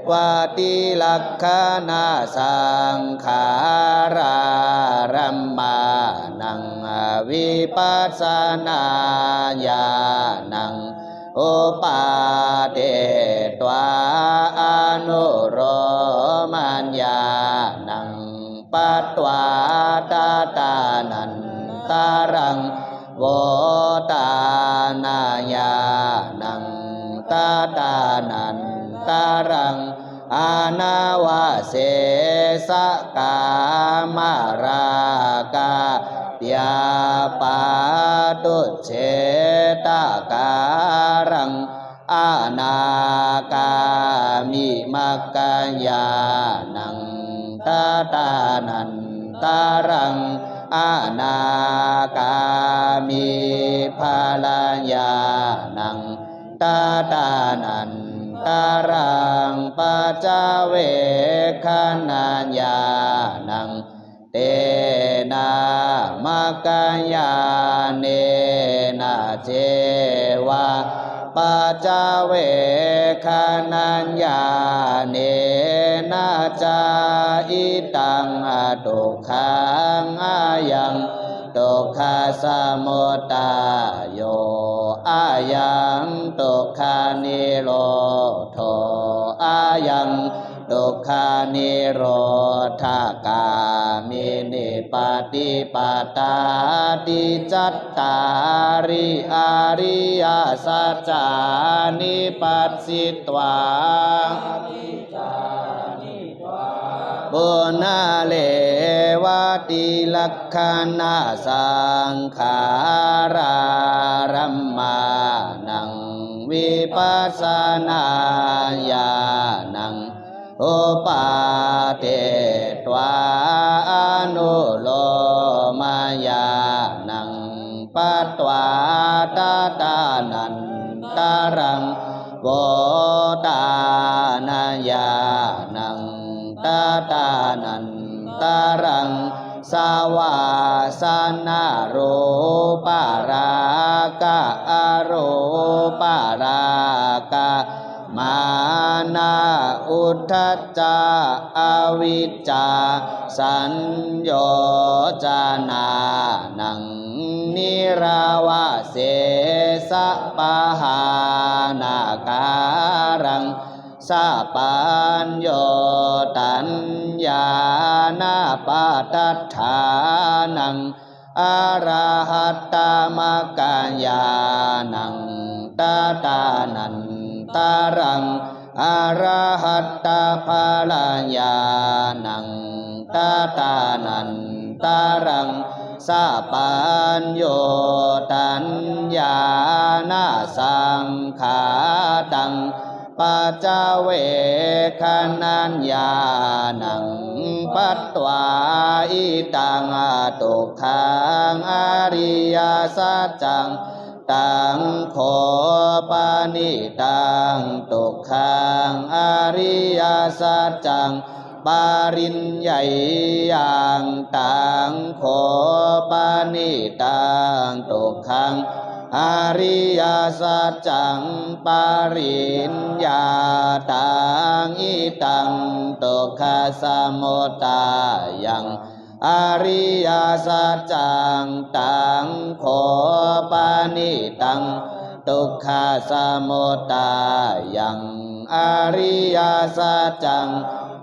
vatilakkhaṇasaṅkhārarammaṇaṃ vipassanāñāṇaṃ upādetvā anulomañāṇaṃ patvā tadanantaraṃ votānañāṇaṃ, tadanantaraṃ anavasesakāmārappabhyapaṭuccedakāraṃ anāgāmimaggayānaṃ, tadanantaraṃ anāgāmiphalayānaṃ, tadanantaraṃ paccavekkhanañāṇaṃ, tena maggayānena ceva paccavekkhanañāṇena ca idaṃ dukkhaṃ, ayaṃ dukkhasamudayo, ayaṃ dukkhanirodho, ayaṃ dukkhanirodhagāminī paṭipadā. Ti cattāri ariyasacchāni passitva punare ādilakkhaṇasaṅkhārarammaṇaṃ vipassanāñāṇaṃ upādetvā anulomañāṇaṃ patvā tadanantaraṃ votānañāṇaṃ tadanantaraṃ savāsanārūparāga arūparāga mānā uddhacca avijjā sañyojanānaṃ niravasesapahānakāraṃ sapaññotaññāṇapadaṭṭhānaṃ arahattamaggañāṇaṃ tadanantaraṃ arahattaphalañāṇaṃ tadanantaraṃ sapaññotaññāṇasaṅkhātaṃ paccavekkhanañāṇaṃ patvā idaṃ dukkhaṃ ariyasaccaṃ taṃ kho panidaṃ dukkhaṃ ariyasaccaṃ pariññeyyaṃ taṃ kho panidaṃ dukkhaṃ ariyasaccaṃ pariññātaṃ idaṃ dukkhasamudayaṃ ariyasaccaṃ taṃ kho panidaṃ dukkhasamudayaṃ ariyasaccaṃ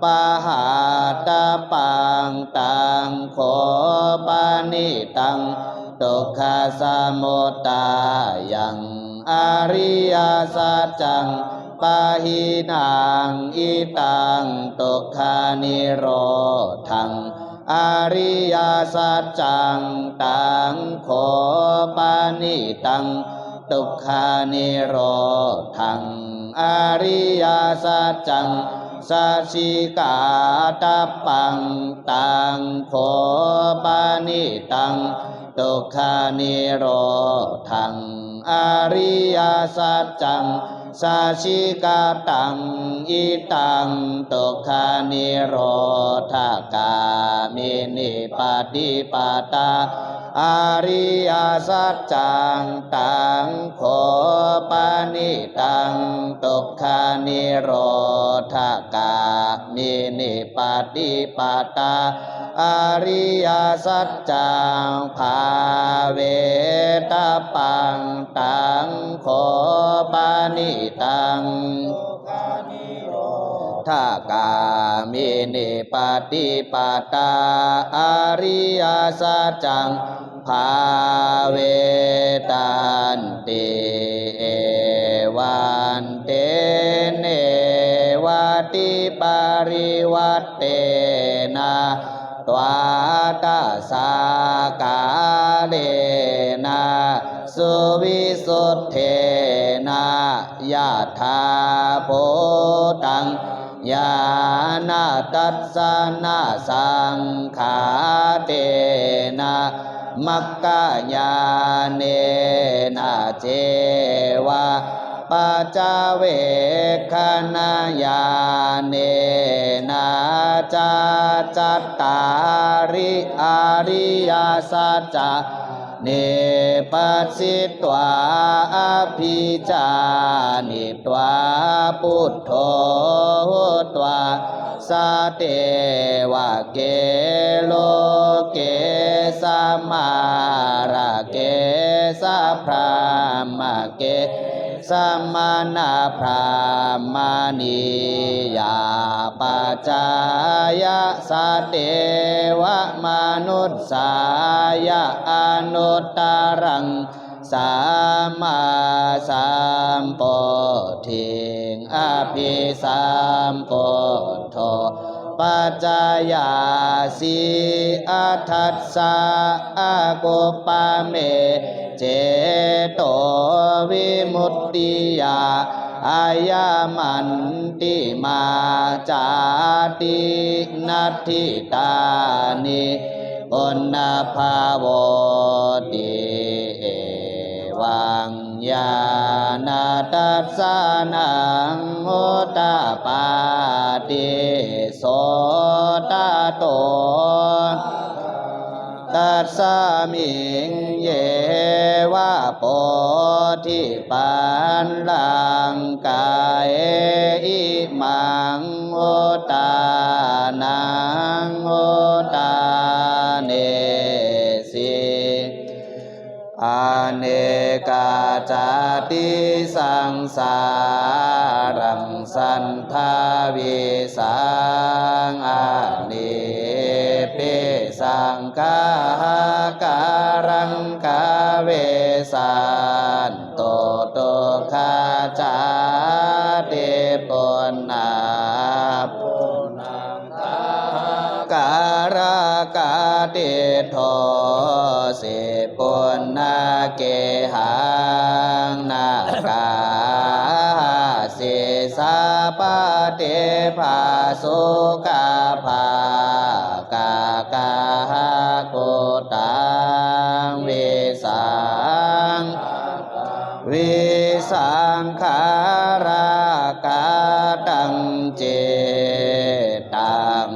pahātabbaṃ taṃ kho panidaṃ dukkhasamudayaṃ ariyasaccaṃ pahīnaṃ idaṃ dukkhanirodhaṃ ariyasaccaṃ taṃ kho panidaṃ dukkhanirodhaṃ ariyasaccaṃ sacchikātabbaṃ taṃ kho panidaṃ dukkhanirodhaṃ ariyasaccaṃ sacchikattaṃ idaṃ dukkhanirodhagāminī paṭipadā ariyasaccaṃ taṃ kho panidaṃ dukkhanirodhagāminī paṭipadā ariyasaccaṃ bhāvetabbaṃ taṃ kho panidaṃ dukkhanirodhagāminī paṭipadā ariyasaccaṃ bhāvetanti. Evanteneva dviparivaṭṭena dvādasākārena suvisuddhena yathābhūtaṃ ñāṇadassanasaṅkhātena maggañāṇena ceva paccavekkhanañāṇena ca cattāri ariyasacca ni passītvā abhijānitvā buddho hotvā sadevake loke samārake sabrahmake samaṇabrāhmaṇiyā pajāya sadevamanussāya anuttaraṃ sammāsambodhiṃ abhisambuddho pacayāsī, atha ssa akuppame cetovimuttiyā, ayamantimā jāti natthi tāni punabbhavoti. Evaṃ ñāṇadassanaṃ udapādi: so tato tasmiṃ yeva bodhipallaṅke imaṃ uttānaṃ uttānesi anekajātisaṃsāraṃ sandhāvīsaṃ anippisaṅkhāhakaraṃ gavesanto dukkhajāti punappuna karākatiṭṭhosi punaggehaṃ nāgāsi sapaṭibhāsukabhāgagahaguttaṃ visaṃ visaṅkhāragataṃ cittaṃ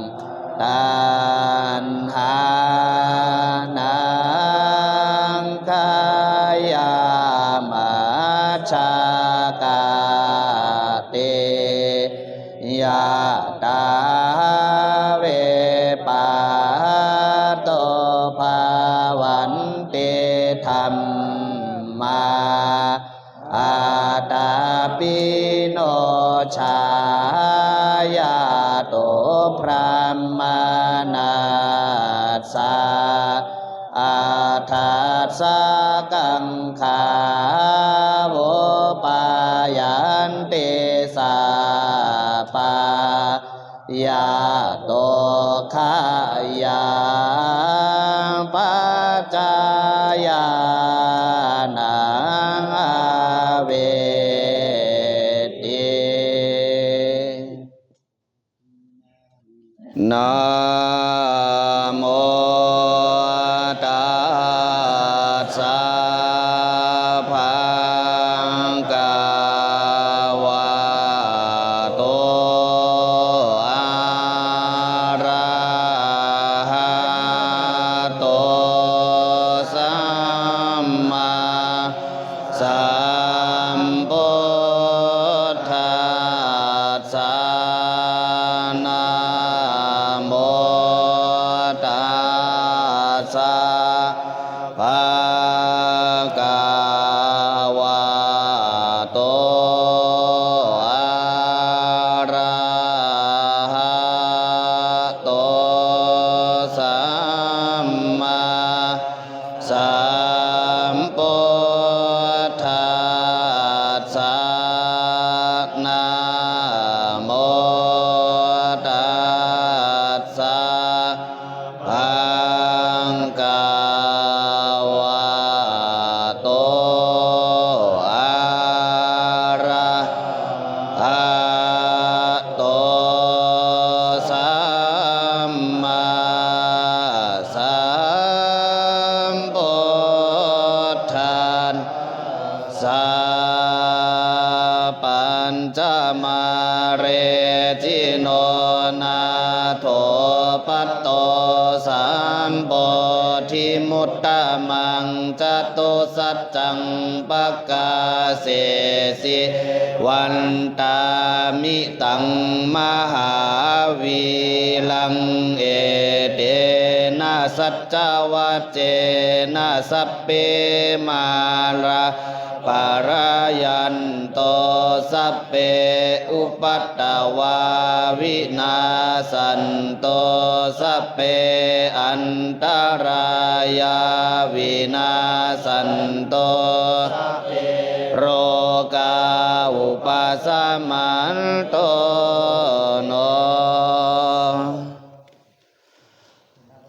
taṇhānaṃ khayamajjhagā te yathā vipatto bhavanti dhammā ātapino jāyāto brāhmaṇassa athassa kaṅkhā vūpayanti sabbā yato khayaṃ paccayānaṃ āvedhi. Namo tassa bhagavato arahato sammāsambuddhassa. Namo tassa bhagavato arahato sammāsambuddhassa. Namo tassa bhagavato arahato sammāsambuddhassa. Pañcamāreci no nātho patto sambodhimuttamaṃ, catusaccaṃ pakāsesi vandāmi taṃ mahāvīraṃ. Etena saccavajjena sabbe mārā parāyanto, sabbe upaddavā vinassantu, sabbe antarāyā vinassantu, sabbe rogā vūpasamantu no.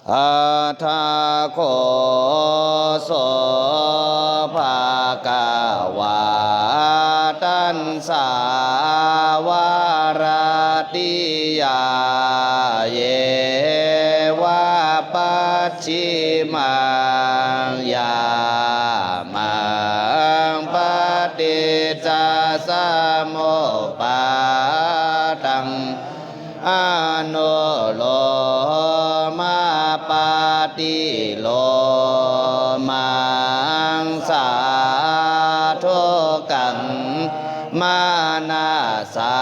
Atha kho so bhagavā taṃ sāvattiyā yeva pacchimaṃ yāmaṃ paṭiccasamuppādaṃ anulomappaṭilomaṃ sādhukaṃ manasā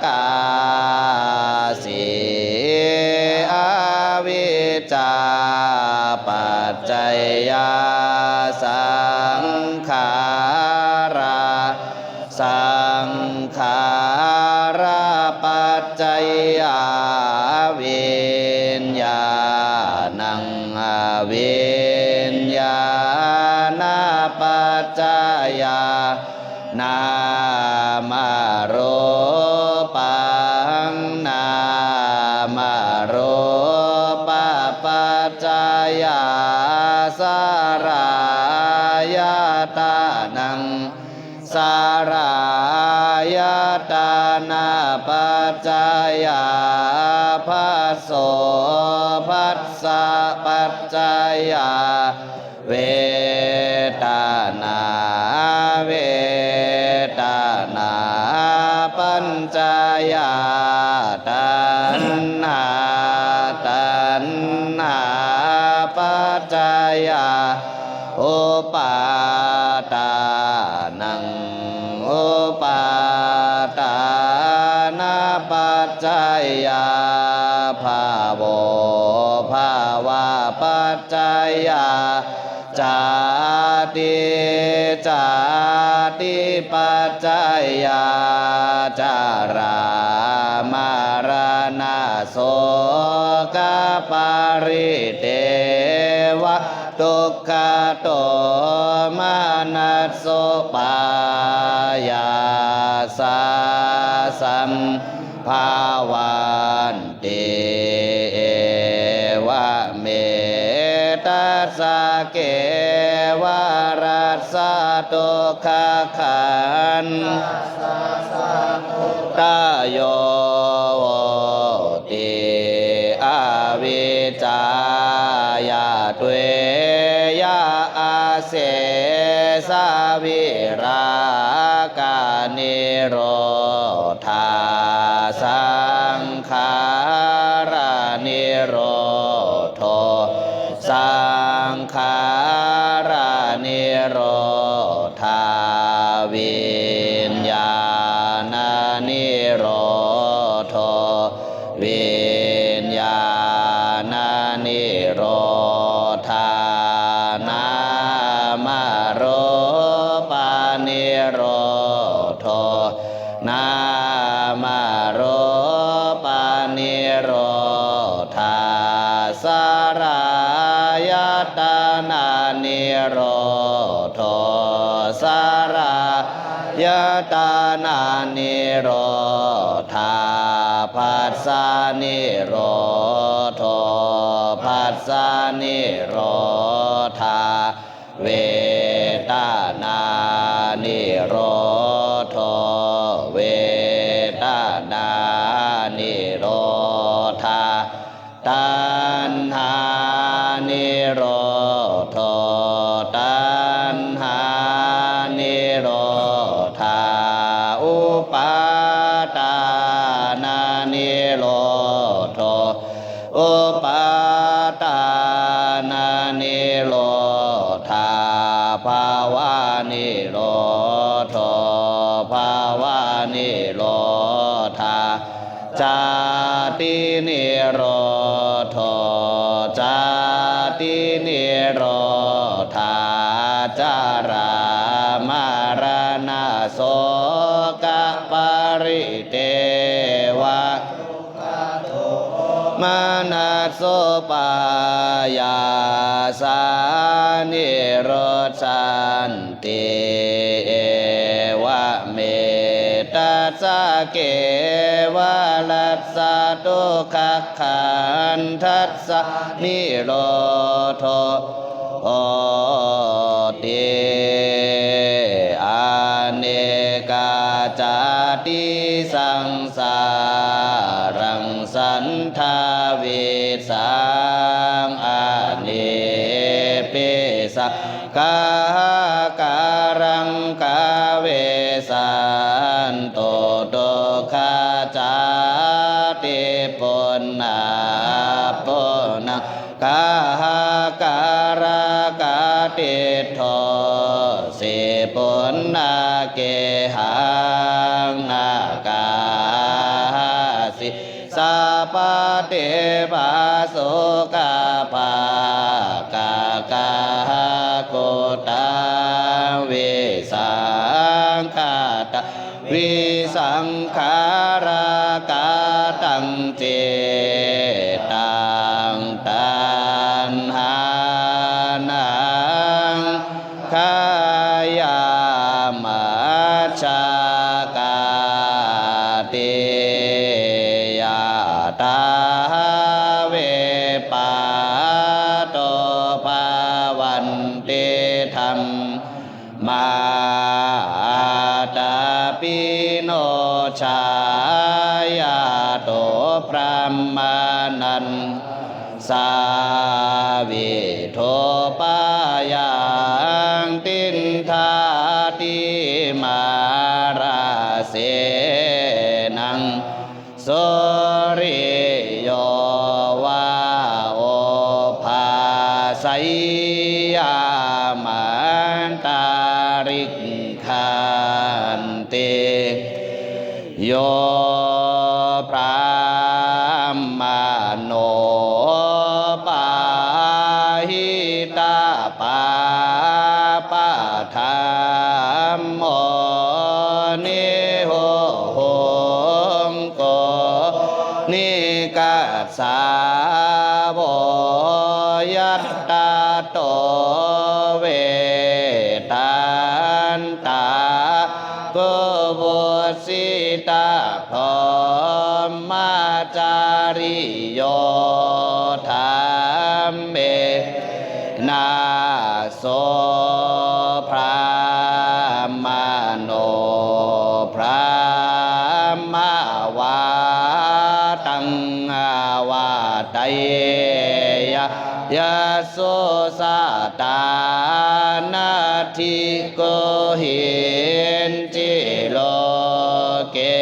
kāsi. Avijjāpaccayā saṅkhārā, saṅkhārapaccayā viññāṇaṃ, aviññāṇapaccayā nāmarūpaṃ, nāmarūpapaccayā saḷāyatanaṃ, saḷāyatanapaccayā phasso, phassapaccayā vedanā, vedanāpaccayā taṇhā, taṇhāpaccayā upādānaṃ, upādānapaccayā bhavo, bhavapaccayā jāti, jātipaccayā jarāmaraṇasogaparitevadukkhadomanassupāyāsā sambhavan ti. Evametassa kevalassa dukkhakhandhasmudayo hoti, avijjāya dveyya asesavirāganirodhā saṅkhāranirodho, saṅkhāranirodhā viññāṇanirodho, viññāṇanirodhā nāmarūpanirodho, nāmarūpanirodhā saḷāyatananirodho, saḷāyatananirodhā phassanirodho, phassanirodhā vedanānirodho, vedanānirodhā taṇhānirodho, taṇhānirodhā upādānanirodho, upādānanirodhā bhavanirodho, bhavanirodhā jātinirodho, jātinirodhā jarāmaraṇasogapariteva manasupāyāsā nirujjhanti. Evametassa kevala ssa dukkhakhandhassa nirodho hoti. Anekajātisaṃsāraṃ sandhāvissaṃ anepisaṅkhākaraṃ kavesanto dukkhajātiṃ punappuna kkhakārakatiṭṭhosi punagehaṃ nāgāsi sapaṭibhāsu kappakakhaguttaṃ visaṅkhataṃ visaṅkhāragataṃ cittaṃ taṇhānaṃ khayamajjhagāti yathā vippatto bhavanti dham mā. Ātāpino jhāyato brāhmaṇassa vidhupāyaṃ tiṇhāti mārasenaṃ suriyo vā obhāsayyaṃ antalikkhanti. Yo brāhmaṇo pahitapabbadhammo nihohon ko nikassa vo yattha to vedantā ko vussitabrahmacariyo dhamme na so brāhmaṇo brahmavādaṃ vadeyya yaso satthā natthi kohinci loke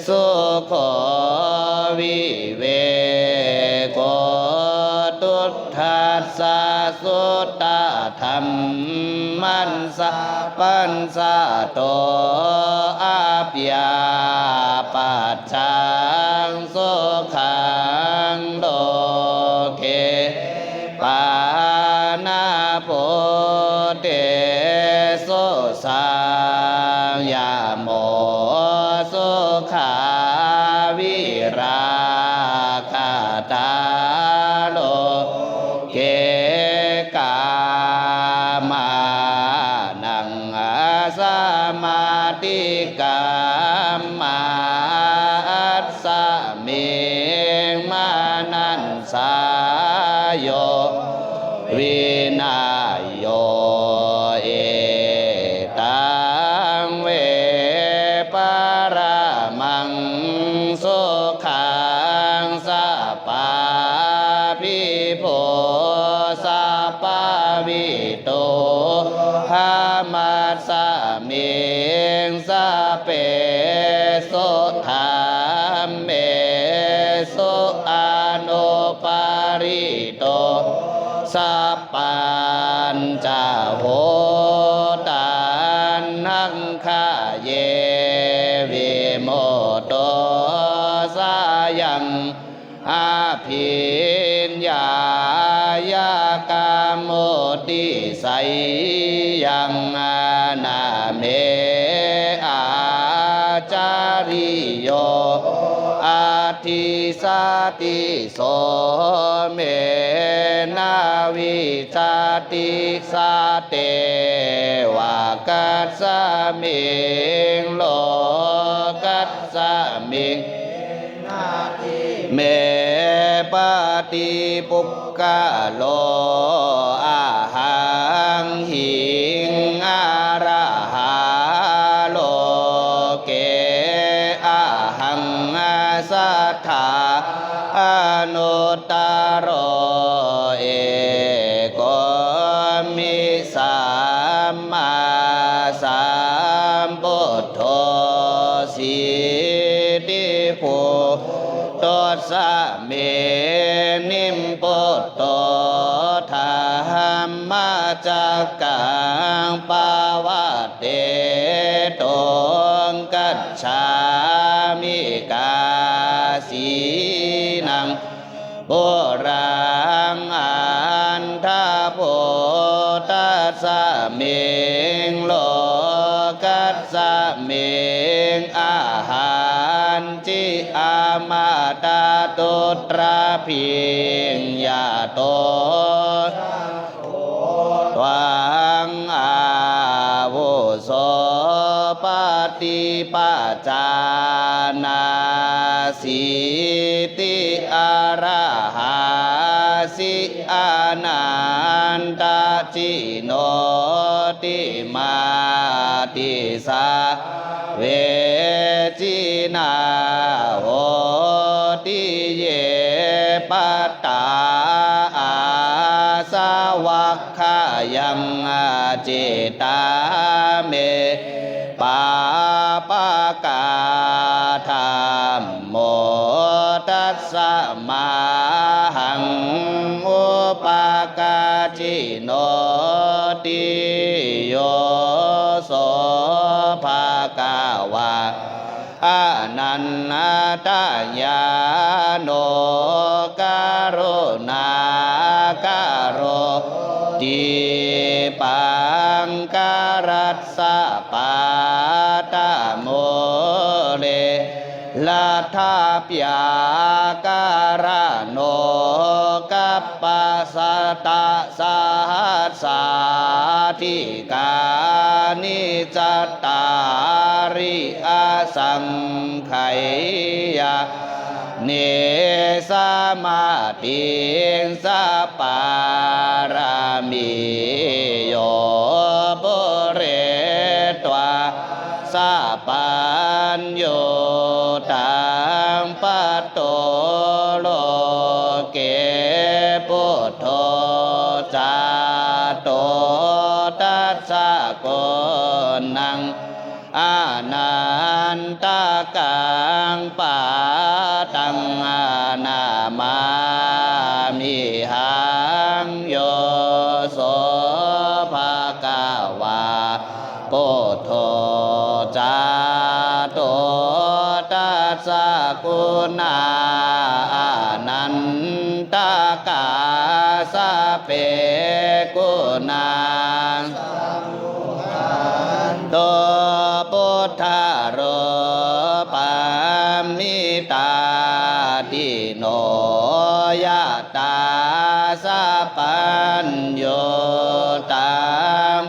sukho viveko tuṭṭhassa suttadhammassa passato abyāpajjhaṃ sukhaṃ loke pāṇabhūtesu saṃyamo sukhā virāgā tā loke kāmānaṃ asamādikamma asmiṃ manassā yo vinayo etaṃ ve paramaṃ sukhaṃ sabbāpi bho sabbāvito hamasmiṃ sabbesu dhammesu anupārito sappañca hotaṃ khaye vimutto sayaṃ abhiññāya kāmoti seyyaṃ anāme ācariyo atthi sati so me na vijjati sateva kasmiṃ lokasmiṃ me patipuggalo ahaṃ hiṃ arahā loke ahaṃ satthā anuttaro ekomi sammāsambuddho sīti buddhassa me nimbuto dhammacakkaṃ pavattetoṃ gacchāmi. Kasīnaṃ puraṃ antā bhūtasmiṃ lokasmiṃ ahañci amattasutrabhiññato tvaṃ āvuso paṭipajānāsīti arahāsi anantacino timāti sā ve cinā hoti ye pattā āsavakkhayaṃ cittā me pāpakā dhammo tasmāhaṃ upakaccino ti. Yo so bhagavā anantañāṇo karuṇākaro dīpaṅkarassa pāda mūle laddhā byākaraṇo kappasatasahassādhikāni cattāri asaṅkheyāni samadhiṃ sapāramī yo pūretvā sabbaññutaṃ patto loke buddho jāto tassa guṇaṃ anantakaṃ padaṃ namāmihaṃ. Yo so bhagavā buddho jāto tassa guṇā anantakā sabbe guṇā to buddharūpaṃ nitāti no yattha sabbaññutaṃ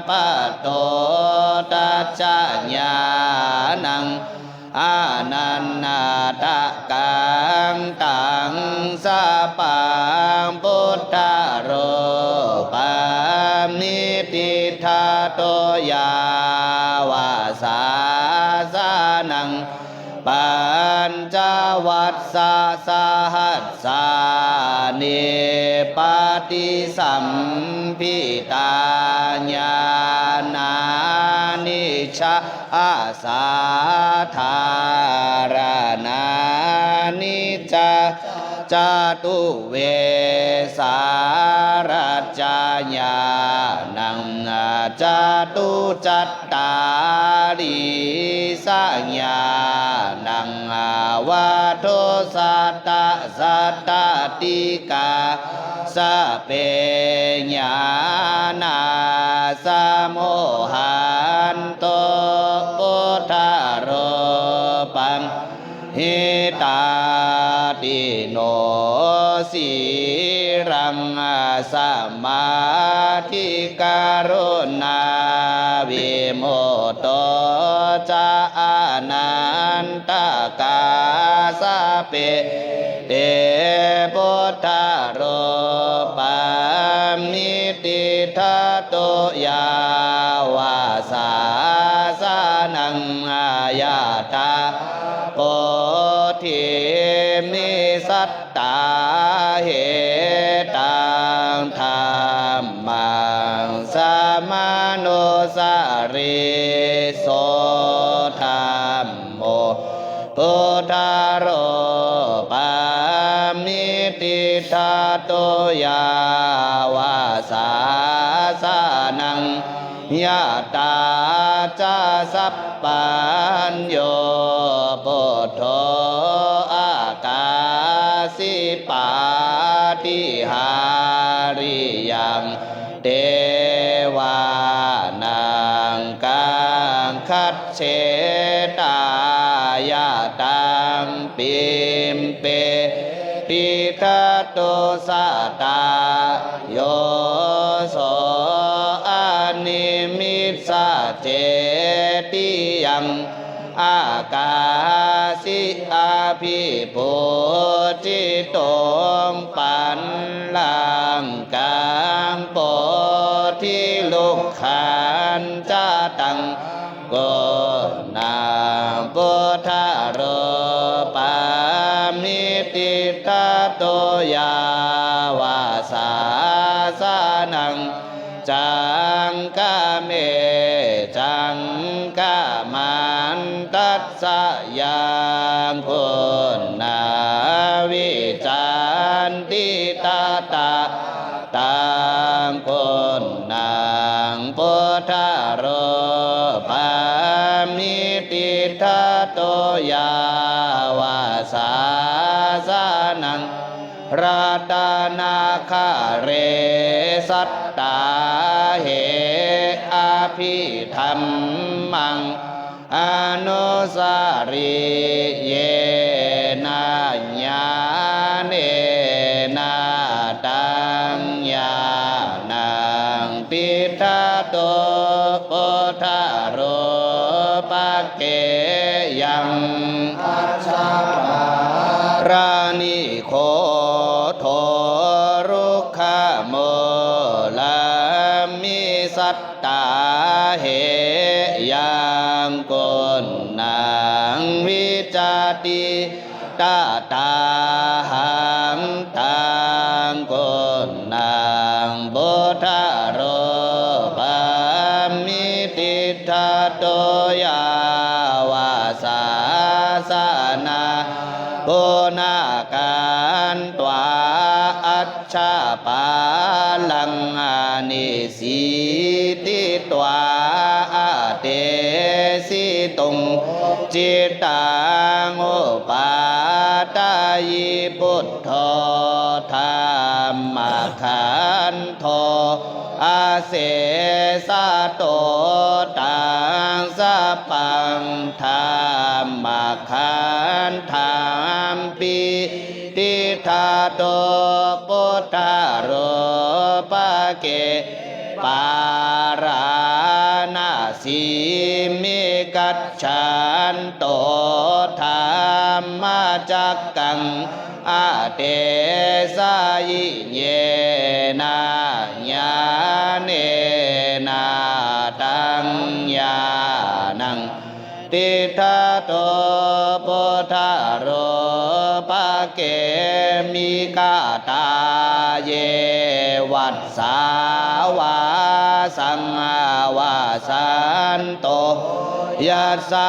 patto tassa ñāṇaṃ ananantakaṃ taṃ sabbaṃ buddharūpaṃ nidiṭṭhato yāva sāsanaṃ pañcavacchasahas sāni paṭisambhidāya ñāṇāni ca asadhāraṇāni ca catuvesārajja ñāṇaṃ catucat tāḷīsañāṇaṃ āvādhosatasattāṭikā sabbe ñāṇā sammohanto buddharūpaṃ nitāti no sīlaṃ samādhi karuṇā vimutto ca anantakā sabbe te buddharūpamiti ṭhātu yāva sāsanaṃ ayathā bodhimisattā hetaṃ dhammaṃ samanussari so dhammo buddharūpamiti ṭhātu yāva sāsanaṃ yathā ca sappañño buddho akāsi pāṭihāriyaṃ devānaṃ kaṅkhaṃ chetāya taṃ piṃpeti ṭhātu satthā yo so animissacetiyaṃ akāsi abhipūjituṃ pallaṅkaṃ bodhirukkhañca taṃ kho naṃ buddharūpamiti ṭhātu yāva sāsanaṃ caṅkame caṅkamantassa yaṃ kho naṃ vijañti tathā taṃ kho naṃ buddharūpamiti ṭhātu yāva sāsanaṃ ratanaghare sattā he abhidhammaṃ anussari yena ñāṇena taṃ ñāṇaṃ tiṭṭhatu buddharūpake yaṃ ajjhapāraṇi ghoṭho rukkhamūlamhi sat tā he yaṃ kho naṃ vijjati tathāhaṃ taṃ kho naṃ buddharūpamiti ṭhātu yāva sāsanā puṇakatvā ajjhapāraṇi sīditvā adesituṃ cittaṃ upādāyi buddho dhammagandho asesato taṃ sabbaṃ dhammagandhaṃ pi tiṭṭhatu buddharūpake pārāṇasīmi gacchanto dhammacakkaṃ adesayi yena ñāṇena taṃ ñāṇaṃ tiṭṭhatu buddharūpake migadāye vassāvāsaṃ vasanto yassa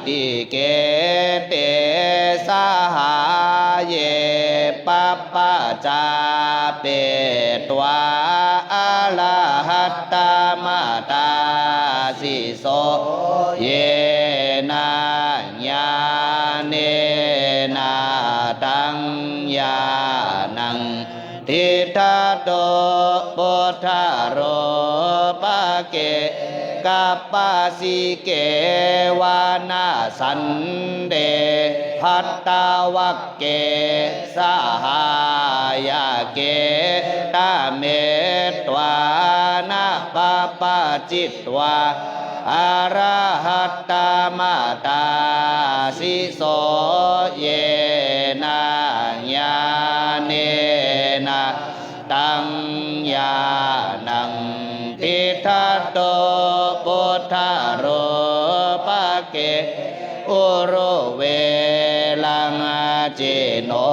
ātikete sahāye pap pacāpetvā arahattamatandī so yena ñāṇena taṃ ñāṇaṃ tiṭṭhatu buddharūpake kappasike vanasaṇṭhe hattavak ke sahāyake tametvāna papacitvā arahattamatandī so yena no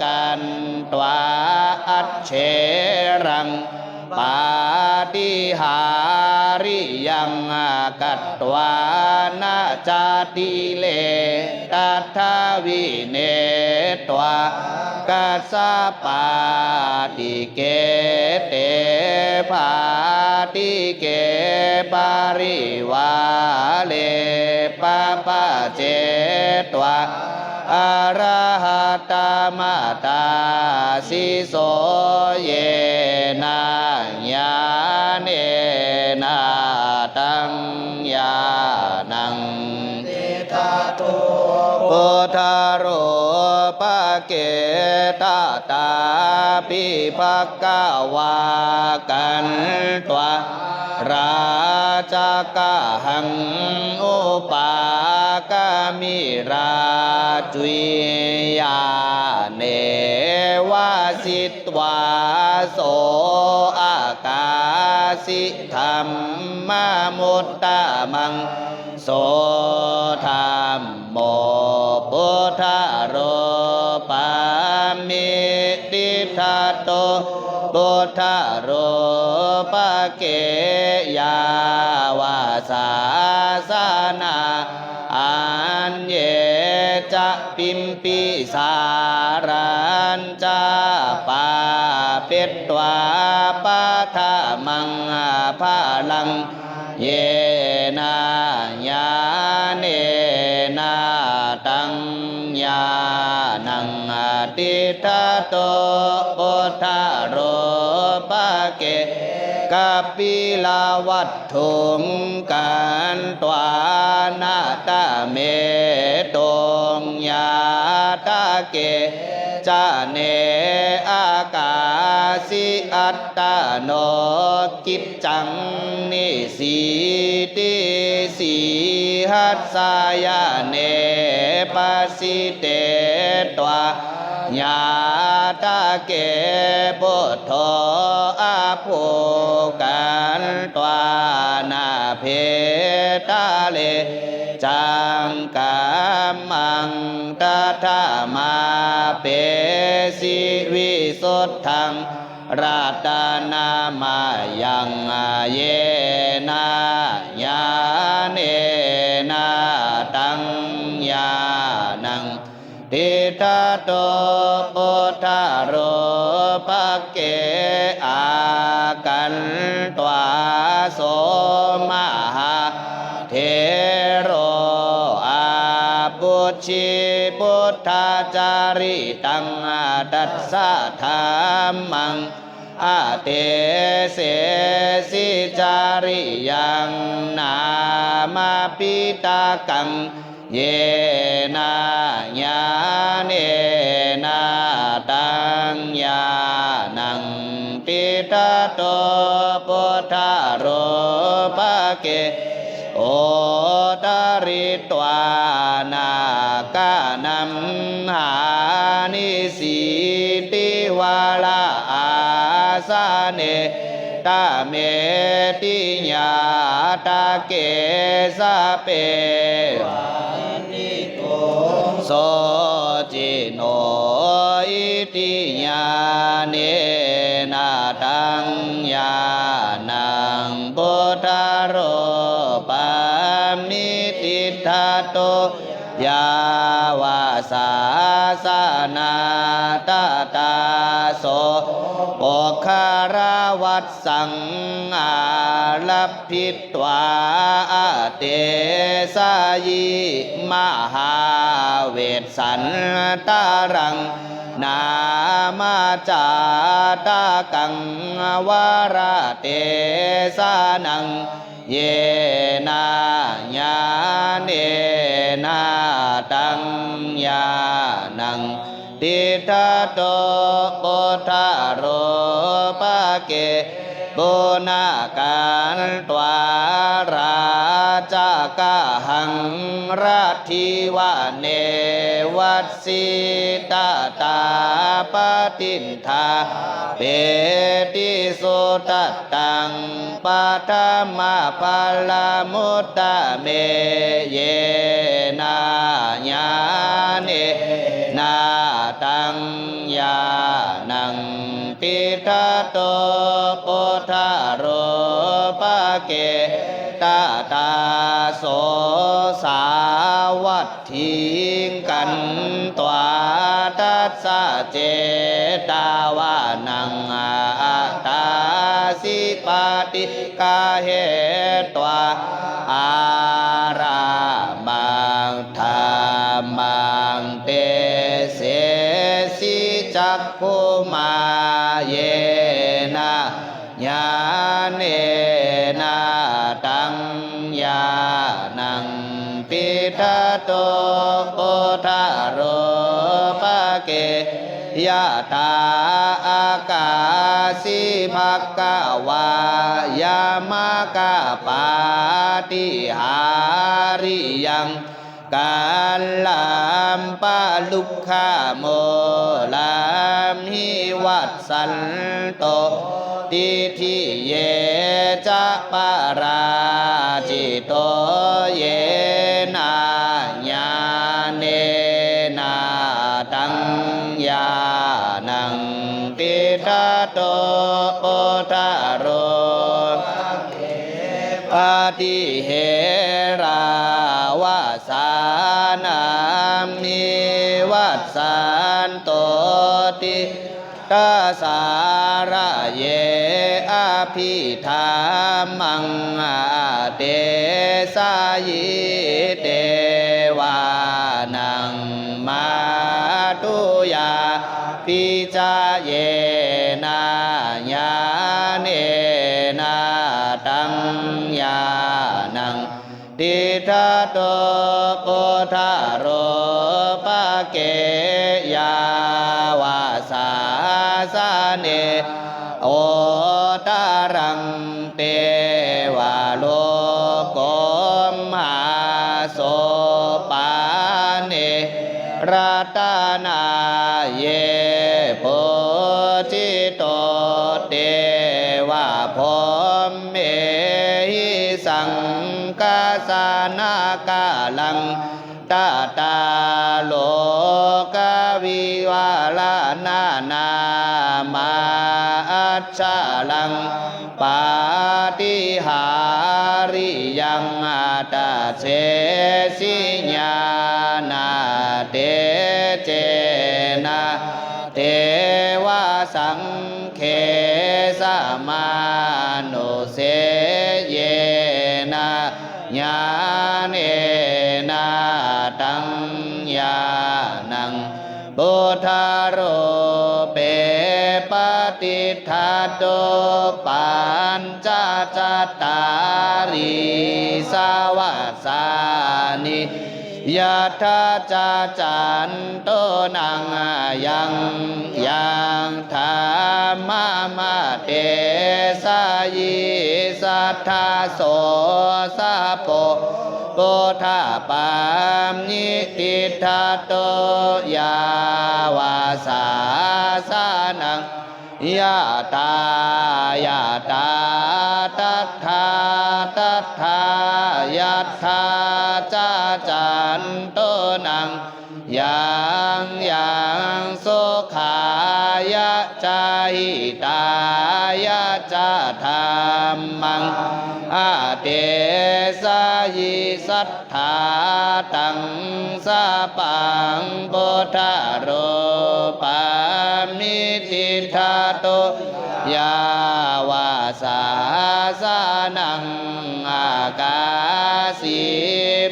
katvā acceraṃ pāṭihāriyaṃ katvāna cātire tattha vinetvā kassapā ṭhike te pāṭhike parivāre papajetvā arahattamatā siso yena ñāṇena taṃ ñāṇaṃ buddharūpake tathāpi bhagavā katvā rājagahaṃ upāgami rājubhi ñāṇeva jit vā so akāsi dhammamuttamaṃ so dhammo buddharūpamiti ṭṭhato buddharūpake yāva sāsanā aññe ca bimbisārañca pāpetvā paṭhamaṃ balaṃ yena ñāṇena taṃ ñāṇaṃ ṭṭhato buddharūpake kapilavat thuṃ katvāna tametuṃ ñātake cane akāsi attano kiccaṃ nisīdi sīhassayane pasitetvā ñātake buddho abhūkatvāna bhetale caṅkammaṃ tadamāpesi visuddhaṃ ratanamayaṃ yena ñāṇena taṃ ñāṇaṃ ṭṭhato buddharūpake āgantvā so mahāthero abbhucchi buddhacaritaṃ tassa dhammaṃ adesesi cariyaṃ nāma piṭakaṃ yena ñāṇena taṃ ñāṇaṃ ṭṭhato buddharūpake uttaritvāna kaṇhamhā nisīdi varaāsane tameti ñātake sabbe so cino iti ñāṇena taṃ ñāṇaṃ buddharūpamiti ṭṭhato yāva sāsanā tadā so puggalavat saṃ ārabbhitvā adesayi mahāvessantaraṃ nāma jātakaṃ varadesanaṃ yena ñāṇena taṃ ñāṇaṃ ṭṭhato buddharūpake punakkhatvā rājagahaṃ latthivane vajjī tadā paṭiṭṭhāpeti sudaṭṭhaṃ paṭhamabalamuttame yena ñāṇena tiṭṭhato buddharūpake tadā so sāvatthiṃ katvā tassa jetavanaṃ attāsi paṭiggahetvā ārāmaṃ dhammaṃ desesi cakkhumā yena ñāṇena taṃ ñāṇaṃ tiṭṭhato buddharūpake yathā ākāsi bhaggavā yamakapaṭihāriyaṃ kallaṃ parukkhamūlaṃ hi vassanto diṭṭhiye ca parājito yena ñāṇena taṃ ñāṇaṃ tiṭṭhato buddharū paṭiherāva sānamhi vassanto tiṭṭhasāraye abhidhammaṃ adesayi devānaṃ mātuyā pi ca yena ñāṇena taṃ ñāṇaṃ tiṭṭhato buddharūpake yāva sāsane uttaraṃ devalokomhaso pāṇe ratanaye pūjito devabrahmamhi saṅghassanāgaraṃ tadā lokavivaraṇānāma accaraṃ paṭihāriyaṃ dasesi ñāṇatejena devasaṅghe samānuse yena ñāṇena taṃ ñāṇaṃ buddharūpe patiṭṭhato pañcacattāḷīsavassāni yathā ca candonaṃ yaṃ yaṃ dhammamadesayī satthā so sabbo buddhapāṇi tiṭṭhato yāva sāsanaṃ yathāyatā tathātathā yathā ca candonaṃ yaṃ yaṃ sukhāya ca hitāya ca dhammaṃ adesayi satthā taṃ sabbaṃ buddharūpamhi tiṭṭhato yāva sāsanaṃ ākāsi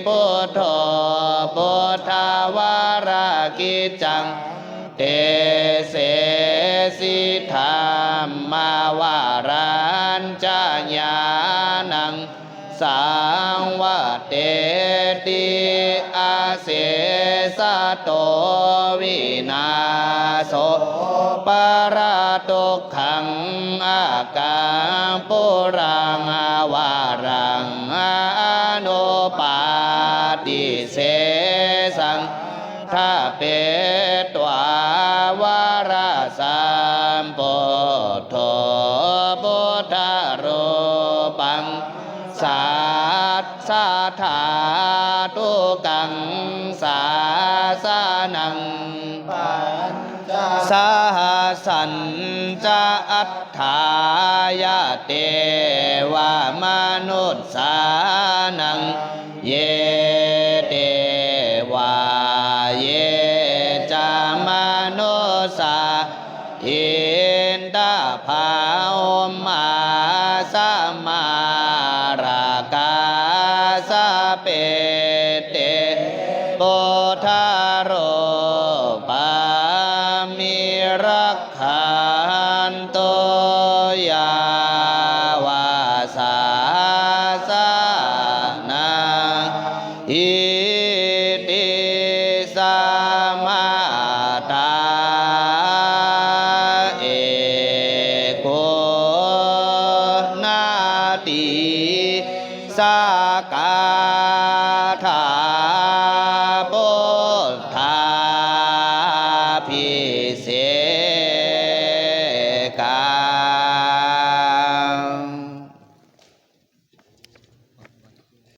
buddho buddhavāragicchaṃ desesi dhammavārañca ñāṇaṃ saṃvatteti asesato vināso paradukkhaṃ akāpuraṃ avaraṃ anupādi sesaṃ ṭhapetvā varasaṃ buddho buddharūpaṃ saddadhātukaṃ sāsanaṃ sahassañca atthāya devamanussānaṃ, ye devā ye ca manussā, indabrahmā samārakā, sabbe te buddharūpā, me rakkhantu yāva sāsanaṃ. Iti samantā cakkavāḷesu atrāgacchantu devatā, sakkāṭhā buddhābhise